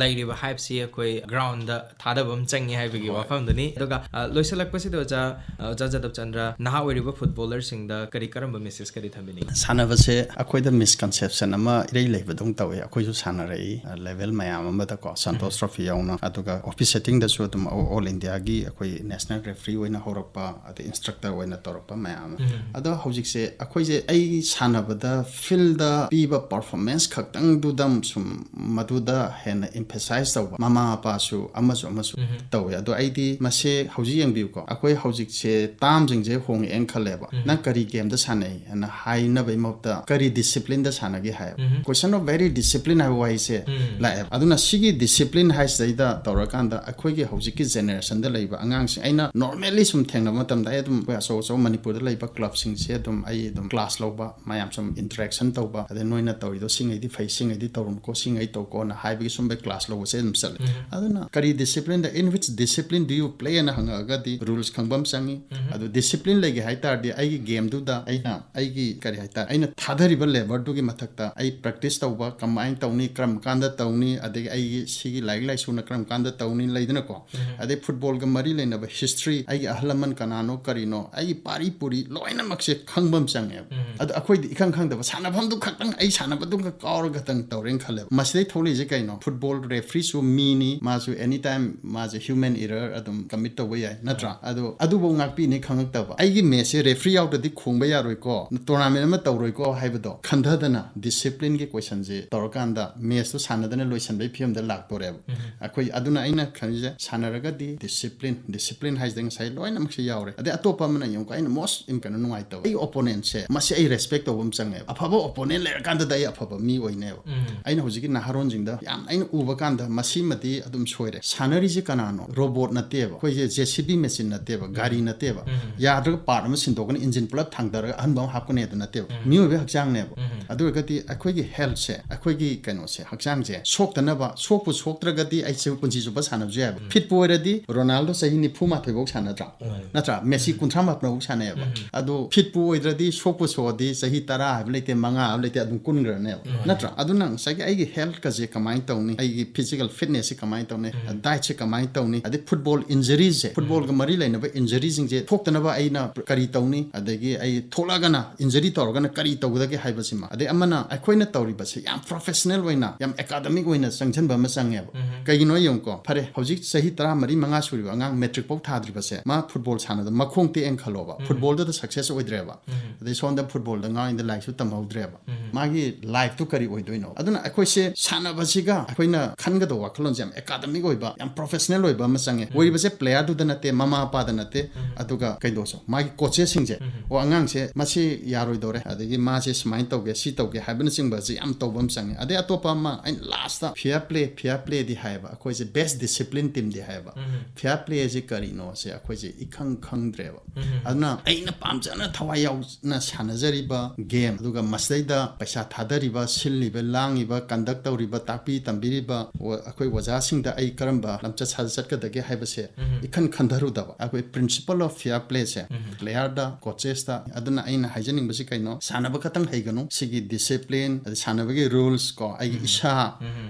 ꯂꯩꯔꯤꯕ ꯍꯥꯏꯞꯁꯤ ꯑꯩꯈꯣꯏ ꯒ꯭ꯔꯥꯎꯟꯗ ꯊꯥꯗꯕ ꯑꯃ ꯆꯪꯉꯤ ꯍꯥꯏꯕꯒꯤ ꯋꯥꯐꯝꯗꯨꯅꯤ꯫ ꯑꯗꯨꯒ, ꯑ, ꯂꯣꯏꯁꯤꯜꯂꯛꯄꯁꯤꯗ ꯑꯣꯖꯥ, ꯑ, ꯑꯣꯖꯥ ꯖꯥꯗꯕ ꯆꯟꯗ꯭ꯔ, ꯅꯍꯥ ꯑꯣꯏꯔꯤꯕ ꯐꯨꯠꯕꯣꯂꯔꯁꯤꯡꯗ ꯀꯔꯤ ꯀꯔꯝꯕ ꯃꯦꯁꯦꯖ ꯀꯔꯤ ꯊꯝꯕꯤꯅꯤꯡꯉꯤ? ꯁꯥꯟꯅꯕꯁꯦ ꯑꯩꯈꯣꯏꯗ ꯃꯤꯁꯀꯟꯁꯦꯞꯁꯟ ꯑꯃ ꯏꯔꯩ ꯂꯩꯕꯗꯧꯅ ꯇꯧꯋꯦ꯫ ꯑꯩꯈꯣꯏꯁꯨ ꯁꯥꯟꯅꯔꯛꯏ, ꯑ, ꯂꯦꯚꯦꯜ ꯃꯌꯥꯝ ꯑꯃꯗꯀꯣ, ꯁꯟꯇꯣꯁ ꯇ꯭ꯔꯣꯐꯤ ꯌꯥꯎꯅ, ꯑꯗꯨꯒ ꯑꯣꯐꯤꯁ ꯁꯦꯠꯇꯤꯡꯗꯁꯨ ꯑꯗꯨꯝ ꯑꯣ-, ꯑꯣꯜ ꯏꯟꯗꯤꯌꯥꯒꯤ ꯑꯩꯈꯣꯏ ꯅꯦꯁꯅꯦꯜ ꯔꯦꯐ꯭ꯔꯤ ꯑꯣꯏꯅ ꯍꯧꯔꯛꯄ, ꯑꯗꯩ ꯏꯟꯁꯇ꯭ꯔꯛꯇꯔ ꯑꯣꯏꯅ ꯇꯧꯔꯛꯄ ꯃꯌꯥꯝ ꯑꯃ꯫ ꯑꯗꯣ ꯍꯧꯖꯤꯛꯁꯦ ꯑꯩꯈꯣꯏꯁꯦ, ꯑꯩ ꯁꯥꯟꯅꯕꯗ ꯐꯤꯜꯗ ꯄꯤꯕ ꯄꯔꯐꯣꯔꯃꯦꯟꯁ ꯈꯛꯇꯪꯗꯨꯗ ꯁꯨꯝ ꯃꯗꯨꯗ ꯍꯦꯟꯅ ꯏꯝꯐꯦꯁꯥꯏꯁ ꯇꯧꯕ ꯃꯃꯥ ꯃꯄꯥꯁꯨ ꯑꯃꯁꯨ ꯑꯃꯁꯨ ꯇꯧꯋꯦ꯫ ꯑꯗꯣ ꯑꯩꯗꯤ ꯃꯁꯦ ꯍꯧꯖꯤꯛ ꯌꯦꯡꯕꯤꯌꯨꯀꯣ, ꯑꯩꯈꯣꯏ ꯍꯧꯖꯤꯛꯁꯦ ꯇꯥꯝꯁꯤꯡꯁꯦ ꯍꯣꯡꯉꯛꯑꯦꯅ ꯈꯜꯂꯦꯕ꯫ "ꯅꯪ ꯀꯔꯤ ꯒꯦꯝꯗ ꯁꯥꯟꯅꯩ?" ꯍꯥꯏꯅ ꯍꯥꯏꯅꯕꯒꯤ ꯃꯍꯨꯠꯇ "ꯀꯔꯤ ꯗꯤꯁꯤꯄ꯭ꯂꯤꯟꯗ ꯁꯥꯟꯅꯒꯦ?" ꯍꯥꯏꯌꯦꯕ꯫ Question of very discipline ꯍꯥꯏꯕ ꯋꯥꯍꯩꯁꯦ ꯂꯥꯛꯑꯦꯕ꯫ ꯑꯗꯨꯅ ꯁꯤꯒꯤ ꯗꯤꯁꯤꯄ꯭ꯂꯤꯟ ꯍꯥꯏꯁꯤꯗꯩꯗ ꯇꯧꯔꯀꯥꯟꯗ ꯑꯩꯈꯣꯏꯒꯤ ꯍꯧꯖꯤꯛꯀꯤ ꯖꯦꯅꯦꯔꯦꯁꯟꯗ ꯂꯩꯕ ꯑꯉꯥꯡꯁꯤꯡ, ꯑꯩꯅ normally ꯁꯨꯝ ꯊꯦꯡꯅꯕ ꯃꯇꯝꯗ, ꯑꯩ ꯑꯗꯨꯝ ꯑꯩꯈꯣꯏ ꯑꯆꯧ ꯑꯆꯧꯕ ꯃꯅꯤꯄꯨꯔꯗ ꯂꯩꯕ ꯀ꯭ꯂꯕꯁꯤꯡꯁꯦ ꯑꯗꯨꯝ ꯑꯩ ꯑꯗꯨꯝ ꯀ꯭ꯂꯥꯁ ꯂꯧꯕ, ꯃꯌꯥꯝ ꯁꯨꯝ ꯏꯟꯇꯔꯦꯛꯁꯟ ꯇꯧꯕ, ꯑꯗꯩ ꯅꯣꯏꯅ ꯇꯧꯔꯤꯗꯣ ꯁꯤꯉꯩꯗꯤ ꯐꯩ, ꯁꯤꯉꯩꯗꯤ ꯇꯧꯔꯨꯅꯨꯀꯣ, ꯁꯤꯉꯩ ꯇꯧꯀꯣꯅ ꯍꯥꯏꯕꯒꯤ ꯁꯨꯝꯕꯩ ꯀ꯭ꯂꯥꯁ ꯂꯧꯕꯁꯦ ꯑꯗꯨꯝ ꯆꯠꯂꯦ꯫ ꯑꯗꯨꯅ ꯀꯔꯤ ꯗꯤꯁꯤꯄ꯭ꯂꯤꯟꯗ, "In which discipline do you play?" ꯍꯥꯏꯅ ꯍꯪꯉꯛꯑꯒꯗꯤ ꯔꯨꯜꯁ ꯈꯪꯕ ꯑꯃ ꯆꯪꯉꯤ꯫ ꯑꯗꯨ ꯗꯤꯁꯤꯄ꯭ꯂꯤꯟ ꯂꯩꯒꯦ ꯍꯥꯏ ꯇꯥꯔꯗꯤ ꯑꯩꯒꯤ ꯒꯦꯝꯗꯨꯗ ꯑꯩꯅ ꯑꯩꯒꯤ, ꯀꯔꯤ ꯍꯥꯏꯇꯥꯔꯦ, ꯑꯩꯅ ꯊꯥꯗꯔꯤꯕ ꯂꯦꯕꯔꯗꯨꯒꯤ ꯃꯊꯛꯇ ꯑꯩ ꯄ꯭ꯔꯦꯛꯇꯤꯁ ꯇꯧꯕ ꯀꯃꯥꯏꯅ ꯇꯧꯅꯤ, ꯀꯔꯝ ꯀꯥꯟꯗ ꯇꯧꯅꯤ, ꯑꯗꯒꯤ ꯑꯩꯒꯤ ꯁꯤꯒꯤ ꯂꯥꯏꯔꯤꯛ ꯂꯥꯏꯁꯨꯅ ꯀꯔꯝ ꯀꯥꯟꯗ ꯇꯧꯅꯤ, ꯂꯩꯗꯅꯀꯣ꯫ ꯑꯗꯩ ꯐꯨꯠꯕꯣꯜꯒ ꯃꯔꯤ ꯂꯩꯅꯕ ꯍꯤꯁꯇ꯭ꯔꯤ, ꯑꯩꯒꯤ ꯑꯍꯜ ꯂꯃꯟ ꯀꯅꯥꯅꯣ ꯀꯔꯤꯅꯣ, ꯑꯩꯒꯤ ꯄꯥꯔꯤ ꯄꯨꯔꯤ ꯂꯣꯏꯅꯃꯛꯁꯦ ꯈꯪꯕ ꯑꯃ ꯆꯪꯉꯦꯕ꯫ ꯑꯗꯣ ꯑꯩꯈꯣꯏꯗꯤ ꯏꯈꯪ ꯈꯪꯗꯕ, ꯁꯥꯟꯅꯐꯝꯗꯨ ꯈꯛꯇꯪ ꯑꯩ ꯁꯥꯟꯅ ꯑꯗꯨꯝꯒ ꯀꯥꯎꯔꯒ ꯈꯇꯪ ꯇꯧꯔꯦꯅ ꯈꯜꯂꯦꯕ꯫ ꯃꯁꯤꯗꯩ ꯊꯣꯛꯂꯛꯏꯁꯦ ꯀꯩꯅꯣ? ꯐꯨꯠꯕꯣꯜ ꯔꯦꯐ꯭ꯔꯤꯁꯨ ꯃꯤꯅꯤ, ꯃꯥꯁꯨ ꯑꯦꯅꯤ ꯇꯥꯏꯝ ꯃꯥꯁꯦ ꯍ꯭ꯌꯨꯃꯦꯟ ꯏꯔꯔ ꯑꯗꯨꯝ ꯀꯃꯤꯠ ꯇꯧꯕ ꯌꯥꯏ, ꯅꯠꯇ꯭ꯔꯥ? ꯑꯗꯣ ꯑꯗꯨꯐꯧ ꯉꯥꯛꯄꯤꯅꯤ ꯈꯪꯉꯛꯇꯕ꯫ ꯑꯩꯒꯤ ꯃꯦꯠꯁꯁꯦ ꯔꯦꯐ꯭ꯔꯤ ꯌꯥꯎꯗ꯭ꯔꯗꯤ ꯈꯣꯡꯕ ꯌꯥꯔꯣꯏꯀꯣ, ꯇꯣꯔꯅꯥꯃꯦꯟ ꯑꯃ ꯇꯧꯔꯣꯏꯀꯣ ꯍꯥꯏꯕꯗꯣ ꯈꯟꯊꯗꯅ ꯗꯤꯁꯤꯄ꯭ꯂꯤꯟꯒꯤ ꯀꯣꯏꯁꯟꯁꯦ ꯇꯧꯔꯀꯥꯟꯗ ꯃꯦꯠꯁꯇꯣ ꯁꯥꯟꯅꯗꯅ ꯂꯣꯏꯁꯟꯕꯒꯤ ꯐꯤꯕꯝꯗ ꯂꯥꯛꯇꯣꯔꯦꯕ꯫ ꯑꯩꯈꯣꯏ ꯑꯗꯨꯅ ꯑꯩꯅ ꯈꯜꯂꯤꯁꯦ, ꯁꯥꯟꯅꯔꯒꯗꯤ ꯗꯤꯁꯤꯄ꯭ꯂꯤꯟ, ꯗꯤꯁꯤꯄ꯭ꯂꯤꯟ ꯍꯥꯏꯁꯤꯗ ꯉꯁꯥꯏ ꯂꯣꯏꯅꯃꯛꯁꯦ ꯌꯥꯎꯔꯦ꯫ ꯑꯗꯩ ꯑꯇꯣꯞꯄ ꯑꯃꯅ ꯌꯦꯡꯉꯨꯀꯣ, ꯑꯩꯅ ꯃꯣꯁ ꯀꯩꯅꯣ ꯅꯨꯡꯉꯥꯏꯇꯕ, ꯑꯩꯒꯤ ꯑꯣꯄꯣꯅꯦꯟꯁꯦ ꯃꯁꯤ ꯑꯩ ꯔꯦꯁꯄꯦꯛ ꯇꯧꯕ ꯑꯃ ꯆꯪꯉꯦꯕ꯫ ꯑꯐꯕ ꯑꯣꯄꯣꯅꯦꯟ ꯂꯩꯔꯀꯥꯟꯗꯗ ꯑꯩ ꯑꯐꯕ ꯃꯤ ꯑꯣꯏꯅꯦꯕ꯫ ꯑꯩꯅ ꯍꯧꯖꯤꯛꯀꯤ ꯅꯍꯥꯔꯣꯟꯁꯤꯡꯗ ꯌꯥꯝ ꯑꯩꯅ ꯎꯕ ꯀꯥꯟꯗ ꯃꯁꯤꯃꯗꯤ ꯑꯗꯨꯝ ꯁꯣꯏꯔꯦ꯫ ꯁꯥꯟꯅꯔꯤꯁꯦ ꯀꯅꯥꯅꯣ? ꯔꯣꯕꯣꯠ ꯅꯠꯇꯦꯕ, ꯑꯩꯈꯣꯏꯁꯦ ꯖꯦ ꯁꯤ ꯕꯤ ꯃꯦꯆꯤꯟ ꯅꯠꯇꯦꯕ, ꯒꯥꯔꯤ ꯅꯠꯇꯦꯕ꯫ ꯌꯥꯗ꯭ꯔꯒ ꯄꯥꯔꯠ ꯑꯃ ꯁꯤꯟꯗꯣꯛꯀꯅꯤ, ꯏꯟꯖꯤꯟ ꯄꯨꯂꯞ ꯊꯥꯡꯗꯔꯒ ꯑꯍꯟꯕ ꯑꯃ ꯍꯥꯞꯀꯅꯤ ꯑꯗꯨ ꯅꯠꯇꯦꯕ꯫ ꯃꯤꯑꯣꯏꯕꯒꯤ ꯍꯛꯆꯥꯡꯅꯦꯕ꯫ ꯑꯗꯨ ꯑꯣꯏꯔꯒꯗꯤ ꯑꯩꯈꯣꯏꯒꯤ ꯍꯦꯜꯠꯁꯦ, ꯑꯩꯈꯣꯏꯒꯤ ꯀꯩꯅꯣꯁꯦ, ꯍꯛꯆꯥꯡꯁꯦ ꯁꯣꯛꯇꯅꯕ, ꯁꯣꯛꯄꯨ ꯁꯣꯛꯇ꯭ꯔꯒꯗꯤ ꯑꯩꯁꯦ ꯄꯨꯟꯁꯤ ꯆꯨꯞꯄ ꯁꯥꯟꯅꯕꯁꯨ ꯌꯥꯏꯕ꯫ ꯐꯤꯠꯄꯨ ꯑꯣꯏꯔꯗꯤ ꯔꯣꯅꯥꯜꯗꯣ ꯆꯍꯤ ꯅꯤꯐꯨ ꯃꯥꯊꯣꯏ ꯐꯥꯎ ꯁꯥꯟꯅꯗ꯭ꯔꯥ? ꯅꯠꯇ꯭ꯔꯥ? ꯃꯦꯁꯤ ꯀꯨꯟꯊ꯭ꯔꯥ ꯃꯥꯄꯟ ꯐꯥꯎ ꯁꯥꯟꯅꯩꯌꯦꯕ꯫ ꯑꯗꯣ ꯐꯤꯠꯄꯨ ꯑꯣꯏꯗ꯭ꯔꯗꯤ, ꯁꯣꯛꯄꯨ ꯁꯣꯛꯑꯗꯤ, ꯆꯍꯤ ꯇꯔꯥ ꯍꯥꯏꯕ ꯂꯩꯇꯦ, ꯃꯉꯥ ꯍꯥꯏꯕ ꯂꯩꯇꯦ, ꯑꯗꯨꯝ ꯀꯨꯟꯈ꯭ꯔꯅꯦꯕ꯫ ꯅꯠꯇ꯭ꯔꯥ? ꯑꯗꯨꯅ ꯉꯁꯥꯏꯒꯤ ꯑꯩꯒꯤ ꯍꯦꯜꯠꯀꯁꯦ ꯀꯃꯥꯏꯅ ꯇꯧꯅꯤ? ꯑꯩꯒꯤ ꯐꯤꯖꯤꯀꯦꯜ ꯐꯤꯠꯅꯦꯁꯁꯦ ꯀꯃꯥꯏꯅ ꯇꯧꯅꯤ? ꯗꯥꯏꯠꯁꯦ ꯀꯃꯥꯏꯅ ꯇꯧꯅꯤ? ꯑꯗꯩ ꯐꯨꯠꯕꯣꯜ ꯏꯟꯖꯔꯤꯁꯦ, ꯐꯨꯠꯕꯣꯜꯒ ꯃꯔꯤ ꯂꯩꯅꯕ ꯏꯟꯖꯔꯤꯁꯤꯡꯁꯦ ꯊꯣꯛꯇꯅꯕ ꯑꯩꯅ ꯀꯔꯤ ꯇꯧꯅꯤ? ꯑꯗꯒꯤ ꯑꯩ ꯊꯣꯛꯂꯛꯑꯒꯅ, ꯏꯟꯖꯔꯤ ꯇꯧꯔꯒꯅ ꯀꯔꯤ ꯇꯧꯒꯗꯒꯦ ꯍꯥꯏꯕꯁꯤꯃ꯫ ꯑꯗꯩ ꯑꯃꯅ ꯑꯩꯈꯣꯏꯅ ꯇꯧꯔꯤꯕꯁꯦ ꯌꯥꯝ ꯄ꯭ꯔꯣꯐꯦꯁꯅꯦꯜ ꯑꯣꯏꯅ, ꯌꯥꯝ ꯑꯦꯀꯥꯗꯃꯤꯛ ꯑꯣꯏꯅ ꯆꯪꯁꯤꯟꯕ ꯑꯃ ꯆꯪꯉꯦꯕ꯫ ꯀꯩꯒꯤꯅꯣ ꯌꯦꯡꯉꯨꯀꯣ, ꯐꯔꯦ, ꯍꯧꯖꯤꯛ ꯆꯍꯤ ꯇꯔꯥꯃꯔꯤ ꯃꯉꯥ ꯁꯨꯔꯤꯕ ꯑꯉꯥꯡ ꯃꯦꯇ꯭ꯔꯤꯛ ꯐꯥꯎ ꯊꯥꯗ꯭ꯔꯤꯕꯁꯦ, ꯃꯥ ꯐꯨꯠꯕꯣꯜ ꯁꯥꯟꯅꯗ ꯃꯈꯣꯡ ꯇꯦꯛꯑꯦꯅ ꯈꯜꯂꯣꯕ, ꯐꯨꯠꯕꯣꯜꯗꯨꯗ ꯁꯛꯁꯦꯁ ꯑꯣꯏꯗ꯭ꯔꯦꯕ꯫ ꯑꯗꯩ ꯁꯣꯝꯗ ꯐꯨꯠꯕꯣꯜꯗ ꯉꯥꯎꯔꯤꯉꯩꯗ ꯂꯥꯏꯔꯤꯛꯁꯨ ꯇꯝꯍꯧꯗ꯭ꯔꯦꯕ꯫ ꯃꯥꯒꯤ ꯂꯥꯏꯐꯇꯨ ꯀꯔꯤ ꯑꯣꯏꯗꯣꯏꯅꯣ? ꯑꯗꯨꯅ ꯑꯩꯈꯣꯏꯁꯦ ꯁꯥꯟꯅꯕꯁꯤꯒ ꯑꯩꯈꯣꯏꯅ ꯈꯟꯒꯗꯧꯕ ꯋꯥꯈꯜꯂꯣꯟꯁꯦ ꯌꯥꯝ ꯑꯦꯀꯥꯗꯃꯤꯛ ꯑꯣꯏꯕ, ꯌꯥꯝ ꯄ꯭ꯔꯣꯐꯦꯁꯅꯦꯜ ꯑꯣꯏꯕ ꯑꯃ ꯆꯪꯉꯦ꯫ ꯑꯣꯏꯔꯤꯕꯁꯦ ꯄ꯭ꯂꯦꯌꯔꯗꯨꯗ ꯅꯠꯇꯦ, ꯃꯃꯥ ꯃꯄꯥꯗ ꯅꯠꯇꯦ, ꯑꯗꯨꯒ ꯀꯩꯗꯧꯁꯨ ꯃꯥꯒꯤ ꯀꯣꯆꯦꯁꯁꯤꯡꯁꯦ, "ꯑꯣ, ꯑꯉꯥꯡꯁꯦ ꯃꯁꯤ ꯌꯥꯔꯣꯏꯗꯧꯔꯦ, ꯑꯗꯒꯤ ꯃꯥꯁꯦ ꯁꯨꯃꯥꯏꯅ ꯇꯧꯒꯦ, ꯁꯤ ꯇꯧꯒꯦ" ꯍꯥꯏꯕꯅꯆꯤꯡꯕꯁꯦ ꯌꯥꯝ ꯇꯧꯕ ꯑꯃ ꯆꯪꯉꯦ꯫ ꯑꯗꯩ ꯑꯇꯣꯞꯄ ꯑꯃ ꯑꯩꯅ ꯂꯥꯁꯇ ꯐꯤꯌꯔ ꯄ꯭ꯂꯦ, ꯐꯤꯌꯔ ꯄ꯭ꯂꯦꯗꯤ ꯍꯥꯏꯌꯦꯕ꯫ ꯑꯩꯈꯣꯏꯁꯦ ꯕꯦꯁ ꯗꯤꯁꯤꯄ꯭ꯂꯤꯟ ꯇꯤꯝꯗꯤ ꯍꯥꯏꯌꯦꯕ꯫ ꯐꯤꯌꯔ ꯄ꯭ꯂꯦꯁꯦ ꯀꯔꯤꯅꯣꯁꯦ ꯑꯩꯈꯣꯏꯁꯦ ꯏꯈꯪ ꯈꯪꯗ꯭ꯔꯦꯕ꯫ ꯑꯗꯨꯅ ꯑꯩꯅ ꯄꯥꯝꯖꯅ ꯊꯋꯥꯏ ꯌꯥꯎꯅ ꯁꯥꯟꯅꯖꯔꯤꯕ ꯒꯦꯝ, ꯑꯗꯨꯒ ꯃꯁꯤꯗꯩꯗ ꯄꯩꯁꯥ ꯊꯥꯗꯔꯤꯕ, ꯁꯤꯜꯂꯤꯕ, ꯂꯥꯡꯉꯤꯕ, ꯀꯟꯗꯛ ꯇꯧꯔꯤꯕ, ꯇꯥꯛꯄꯤ ꯇꯝꯕꯤꯔꯤꯕ ꯑꯣ-, ꯑꯩꯈꯣꯏ ꯑꯣꯖꯥꯁꯤꯡꯗ ꯑꯩ ꯀꯔꯝꯕ ꯂꯝꯆꯠ ꯁꯥꯖꯠ ꯆꯠꯀꯗꯒꯦ ꯍꯥꯏꯕꯁꯦ ꯏꯈꯟ ꯈꯟꯊꯔꯨꯗꯕ꯫ ꯑꯩꯈꯣꯏ ꯄ꯭ꯔꯤꯟꯁꯤꯄꯜ ꯑꯣꯐ ꯐꯤꯌꯔ ꯄ꯭ꯂꯦꯁꯦ ꯄ꯭ꯂꯦꯌꯔꯗ, ꯀꯣꯆꯦꯁꯇ꯫ ꯑꯗꯨꯅ ꯑꯩꯅ ꯍꯥꯏꯖꯅꯤꯡꯕꯁꯤ ꯀꯩꯅꯣ? ꯁꯥꯟꯅꯕ ꯈꯛꯇꯪ ꯍꯩꯒꯅꯨ, ꯁꯤꯒꯤ ꯗꯤꯁꯤꯄ꯭ꯂꯤꯟ, ꯑꯗꯩ ꯁꯥꯟꯅꯕꯒꯤ ꯔꯨꯜꯁ ꯀꯣ, ꯑꯩꯒꯤ ꯏꯁꯥ,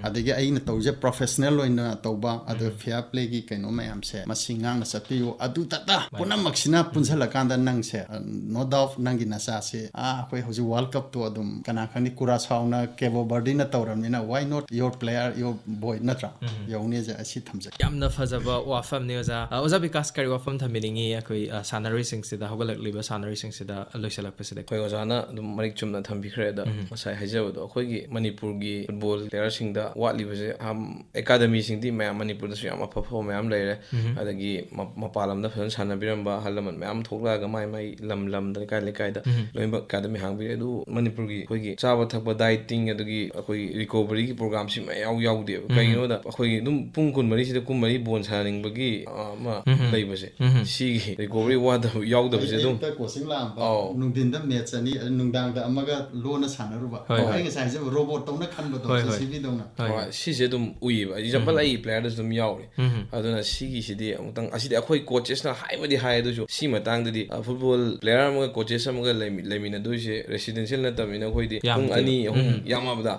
ꯑꯗꯒꯤ ꯑꯩꯅ ꯇꯧꯔꯤꯁꯦ ꯄ꯭ꯔꯣꯐꯦꯁꯅꯦꯜ ꯑꯣꯏꯅ ꯇꯧꯕ, ꯑꯗꯨꯒ ꯐꯤꯌꯔ ꯄ꯭ꯂꯦꯒꯤ ꯀꯩꯅꯣ ꯃꯌꯥꯝꯁꯦ, ꯃꯁꯤ ꯉꯥꯛꯅ ꯆꯠꯄꯤꯌꯨ꯫ ꯑꯗꯨꯇꯇ ꯄꯨꯝꯅꯃꯛꯁꯤꯅ ꯄꯨꯟꯁꯤꯜꯂꯀꯥꯟꯗ ꯅꯪꯁꯦ, ꯅꯣ ꯗꯥꯎꯠ, ꯅꯪꯒꯤ ꯅꯆꯥꯁꯦ, ꯑꯥ, ꯑꯩꯈꯣꯏ ꯍꯧꯖꯤꯛ ꯋꯥꯔꯜ ꯀꯞꯇꯣ ꯑꯗꯨꯝ ꯀꯅꯥ ꯈꯪꯅꯤ, ꯀꯨꯔꯥ ꯑꯁꯥꯎꯅ ꯀꯦꯕꯣ ꯕꯔꯗꯤꯅ ꯇꯧꯔꯕꯅꯤꯅ, why not your player, your boy, ꯅꯠꯇ꯭ꯔꯥ? ꯌꯧꯅꯤꯁꯦ ꯑꯁꯤ ꯊꯝꯖꯒꯦ꯫ ꯌꯥꯝꯅ ꯐꯖꯕ ꯋꯥꯐꯝꯅꯤ ꯑꯣꯖꯥ꯫ ꯑ, ꯑꯣꯖꯥ ꯕꯤꯀꯥꯁ, ꯀꯔꯤ ꯋꯥꯐꯝ ꯊꯝꯕꯤꯅꯤꯡꯉꯤ ꯑꯩꯈꯣꯏ, ꯑ, ꯁꯥꯟꯅꯔꯣꯏꯁꯤꯡꯁꯤꯗ, ꯍꯧꯒꯠꯂꯛꯂꯤꯕ ꯁꯥꯟꯅꯔꯣꯏꯁꯤꯡꯁꯤꯗ ꯂꯣꯏꯁꯤꯜꯂꯛꯄꯁꯤꯗ? ꯑꯩꯈꯣꯏ ꯑꯣꯖꯥꯅ ꯑꯗꯨꯝ ꯃꯔꯤꯛ ꯆꯨꯝꯅ ꯊꯝꯕꯤꯈ꯭ꯔꯦ꯫ ꯑꯗ ꯉꯁꯥꯏ ꯍꯥꯏꯖꯕꯗꯣ, ꯑꯩꯈꯣꯏꯒꯤ ꯃꯅꯤꯄꯨꯔꯒꯤ ꯐꯨꯠꯕꯣꯜ ꯄ꯭ꯂꯦꯌꯔꯁꯤꯡꯗ ꯋꯥꯠꯂꯤꯕꯁꯦ, ꯑꯝ, ꯑꯦꯀꯥꯗꯃꯤꯁꯤꯡꯗꯤ ꯃꯌꯥꯝ ꯃꯅꯤꯄꯨꯔꯗꯁꯨ ꯌꯥꯝ ꯑꯐ ꯑꯐꯕ ꯃꯌꯥꯝ ꯂꯩꯔꯦ꯫ ꯑꯗꯒꯤ ꯃ-, ꯃꯄꯥꯟ ꯂꯝꯗ ꯐꯖꯅ ꯁꯥꯟꯅꯕꯤꯔꯝꯕ ꯑꯍꯜ ꯂꯃꯟ ꯃꯌꯥꯝ ꯊꯣꯛꯂꯛꯑꯒ ꯃꯥꯏ ꯃꯥꯏ ꯂꯝ ꯂꯝꯗ, ꯂꯩꯀꯥꯏ ꯂꯩꯀꯥꯏꯗ ꯂꯣꯏꯅꯃꯛ ꯑꯦꯀꯥꯗꯃꯤ ꯍꯥꯡꯕꯤꯔꯦ꯫ ꯑꯗꯨꯕꯨ ꯃꯅꯤꯄꯨꯔꯒꯤ ꯑꯩꯈꯣꯏꯒꯤ ꯆꯥꯕ ꯊꯛꯄ, ꯗꯥꯏꯇꯤꯡ, ꯑꯗꯒꯤ ꯑꯩꯈꯣꯏꯒꯤ ꯔꯤꯀꯣꯕꯔꯤꯒꯤ ꯄ꯭ꯔꯣꯒ꯭ꯔꯥꯝꯁꯤ ꯃꯌꯥꯝ ꯌꯥꯎꯗꯦꯕ꯫ ꯀꯩꯒꯤꯅꯣꯗ ꯑꯩꯈꯣꯏꯒꯤ ꯑꯗꯨꯝ ꯄꯨꯡ ꯀꯨꯟꯃꯔꯤꯁꯤꯗ ꯀꯨꯝꯃꯔꯤ ꯕꯣꯜ ꯁꯥꯟꯅꯅꯤꯡꯕꯒꯤ, ꯑ, ꯑꯃ ꯂꯩꯕꯁꯦ, ꯁꯤꯒꯤ ꯔꯤꯀꯣꯕꯔꯤ ꯋꯥꯗꯕ, ꯌꯥꯎꯗꯕꯁꯦ ꯑꯗꯨꯝ ꯑꯌꯨꯛꯇ ꯀꯣꯆꯤꯡ ꯂꯥꯛꯑꯝꯕ, ꯑꯧ꯫ ꯅꯨꯡꯊꯤꯟꯗ ꯃꯦꯠꯆ ꯑꯅꯤ, ꯑꯗ ꯅꯨꯡꯗꯥꯡꯗ ꯑꯃꯒ ꯂꯣꯟꯅ ꯁꯥꯟꯅꯔꯨꯕ꯫ ꯍꯣꯏ, ꯍꯣꯏ꯫ ꯑꯩ ꯉꯁꯥꯏ ꯍꯥꯏꯖꯕ ꯔꯣꯕꯣꯠ ꯇꯧꯅ ꯈꯟꯕꯗꯣ, ꯍꯣꯏ, ꯍꯣꯏ꯫ J C B ꯗꯧꯅ꯫ ꯍꯣꯏ꯫ ꯍꯣꯏ, ꯁꯤꯁꯦ ꯑꯗꯨꯝ ꯎꯏꯌꯦꯕ꯫ ꯑꯦꯛꯖꯥꯝꯄꯜ ꯑꯩ ꯄ꯭ꯂꯦꯌꯔꯗꯁꯨ ꯑꯗꯨꯝ ꯌꯥꯎꯔꯦ꯫ ꯑꯗꯨꯅ ꯁꯤꯒꯤꯁꯤꯗꯤ ꯑꯃꯨꯛꯇꯪ, ꯑꯁꯤꯗꯤ ꯑꯩꯈꯣꯏ ꯀꯣꯆꯦꯁꯅ ꯍꯥꯏꯕꯗꯤ ꯍꯥꯏ, ꯑꯗꯨꯁꯨ ꯁꯤ ꯃꯇꯥꯡꯗꯗꯤ, ꯑ, ꯐꯨꯠꯕꯣꯜ ꯄ꯭ꯂꯦꯌꯔ ꯑꯃꯒ ꯀꯣꯆꯦꯁ ꯑꯃꯒ ꯂꯩꯃꯤ-, ꯂꯩꯃꯤꯟꯅꯗꯣꯏꯁꯦ ꯔꯦꯁꯤꯗꯦꯟꯁꯤꯌꯦꯜ ꯅꯠꯇꯕꯅꯤꯅ ꯑꯩꯈꯣꯏꯗꯤ ꯄꯨꯡ ꯌꯥꯝꯗꯦ꯫ ꯑꯅꯤ, ꯑꯍꯨꯝ ꯌꯥꯝꯃꯕꯗ,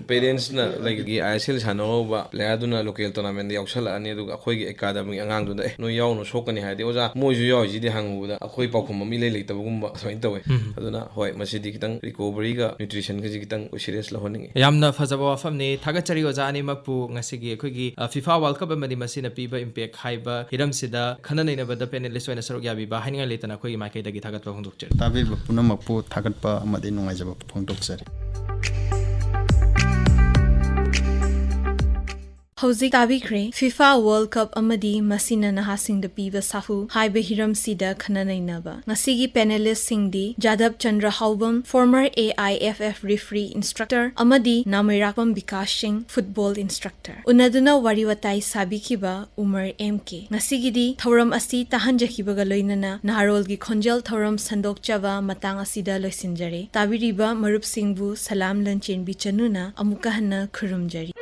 ꯄꯦꯔꯦꯟꯁꯅ ꯂꯩꯒꯤ ꯑꯥꯏ ꯑꯦꯁ ꯑꯦꯜ ꯁꯥꯟꯅꯍꯧꯕ ꯄ꯭ꯂꯦꯌꯔꯗꯨꯅ ꯂꯣꯀꯦꯜ ꯇꯣꯔꯅꯥꯃꯦꯟꯗ ꯌꯥꯎꯁꯜꯂꯛꯑꯅꯤ, ꯑꯗꯨꯒ ꯑꯩꯈꯣꯏꯒꯤ ꯑꯦꯀꯥꯗꯃꯤꯒꯤ ꯑꯉꯥꯡꯗꯨꯗ, "ꯑꯦ, ꯅꯣꯏ ꯌꯥꯎꯅ ꯁꯣꯛꯀꯅꯤ" ꯍꯥꯏꯔꯗꯤ, "ꯑꯣꯖꯥ, ꯃꯣꯏꯁꯨ ꯌꯥꯎꯔꯤꯁꯤꯗꯤ?" ꯍꯪꯉꯨꯕꯗ ꯑꯩꯈꯣꯏ ꯄꯥꯎꯈꯨꯝ ꯑꯃ ꯏꯂꯩ ꯂꯩꯇꯕꯒꯨꯝꯕ ꯑꯗꯨꯃꯥꯏꯅ ꯇꯧꯋꯦ꯫ ꯑꯗꯨꯅ ꯍꯣꯏ, ꯃꯁꯤꯗꯤ ꯈꯤꯇꯪ ꯔꯤꯀꯣꯕꯔꯤꯒ ꯅ꯭ꯌꯨꯇ꯭ꯔꯤꯁꯟꯒꯁꯤ ꯈꯤꯇꯪ ꯑꯩꯈꯣꯏ ꯁꯤꯔꯤꯌꯁ ꯂꯧꯍꯟꯅꯤꯡꯉꯤ꯫ ꯌꯥꯝꯅ ꯐꯖꯕ ꯋꯥꯐꯝꯅꯤ꯫ ꯊꯥꯒꯠꯆꯔꯤ ꯑꯣꯖꯥ ꯑꯅꯤꯃꯛꯄꯨ꯫ ꯉꯁꯤꯒꯤ ꯑꯩꯈꯣꯏꯒꯤ, ꯑ, ꯐꯤꯐꯥ ꯋꯥꯔꯜ ꯀꯞ ꯑꯃꯗꯤ ꯃꯁꯤꯅ ꯄꯤꯕ ꯏꯝꯄꯦꯛ ꯍꯥꯏꯕ ꯍꯤꯔꯝꯁꯤꯗ ꯈꯟꯅ ꯅꯩꯅꯕꯗ ꯄꯦꯅꯦꯂꯤꯁ ꯑꯣꯏꯅ ꯁꯔꯨꯛ ꯌꯥꯕꯤꯕ ꯍꯥꯏꯅꯤꯡꯉꯥꯏ ꯂꯩꯇꯅ ꯑꯩꯈꯣꯏꯒꯤ ꯃꯥꯏꯀꯩꯗꯒꯤ ꯊꯥꯒꯠꯄ ꯐꯣꯡꯗꯣꯛꯆꯔꯤ꯫ ꯇꯥꯕꯤꯔꯤꯕ ꯄꯨꯝꯅꯃꯛꯄꯨ ꯊꯥꯒꯠꯄ ꯑꯃꯗꯤ ꯅꯨꯡꯉꯥꯏꯖꯕ ꯐꯣꯡꯗꯣꯛꯆꯔꯤ꯫ ꯍꯧꯖꯤꯛ ꯇꯥꯕꯤꯈ꯭ꯔꯦ ꯐꯤꯐꯥ ꯋꯥꯔꯜ ꯀꯞ ꯑꯃꯗꯤ ꯃꯁꯤꯅ ꯅꯍꯥꯁꯤꯡꯗ ꯄꯤꯕ ꯁꯥꯐꯨ ꯍꯥꯏꯕ ꯍꯤꯔꯝꯁꯤꯗ ꯈꯟꯅ ꯅꯩꯅꯕ꯫ ꯉꯁꯤꯒꯤ ꯄꯦꯅꯦꯂꯤꯁꯁꯤꯡꯗꯤ ꯖꯥꯗꯕ Chandra ꯍꯥꯎꯕꯝ, former A I F F referee instructor, ꯑꯃꯗꯤ ꯅꯥꯃꯩꯔꯥꯛꯄꯝ ꯕꯤꯀꯥꯁ ꯁꯤꯡ, football instructor, ꯎꯅꯗꯨꯅ ꯋꯥꯔꯤ ꯋꯥꯇꯥꯏ ꯁꯥꯕꯤꯈꯤꯕ ꯎꯃꯔ ꯑꯦꯝ ꯀꯦ꯫ ꯉꯁꯤꯒꯤꯗꯤ ꯊꯧꯔꯝ ꯑꯁꯤ ꯇꯥꯍꯟꯖꯈꯤꯕꯒ ꯂꯣꯏꯅꯅ ꯅꯍꯥꯔꯣꯜꯒꯤ ꯈꯣꯟꯖꯦꯜ ꯊꯧꯔꯝ ꯁꯟꯗꯣꯛꯆꯕ ꯃꯇꯥꯡ ꯑꯁꯤꯗ ꯂꯣꯏꯁꯤꯟꯖꯔꯦ꯫ ꯇꯥꯕꯤꯔꯤꯕ ꯃꯔꯨꯞꯁꯤꯡꯕꯨ ꯁꯂꯥꯝ ꯂꯟꯆꯦꯟꯕꯤ ꯆꯅꯨꯅ ꯑꯃꯨꯛꯀ ꯍꯟꯅ ꯈꯨꯔꯨꯝꯖꯔꯤ꯫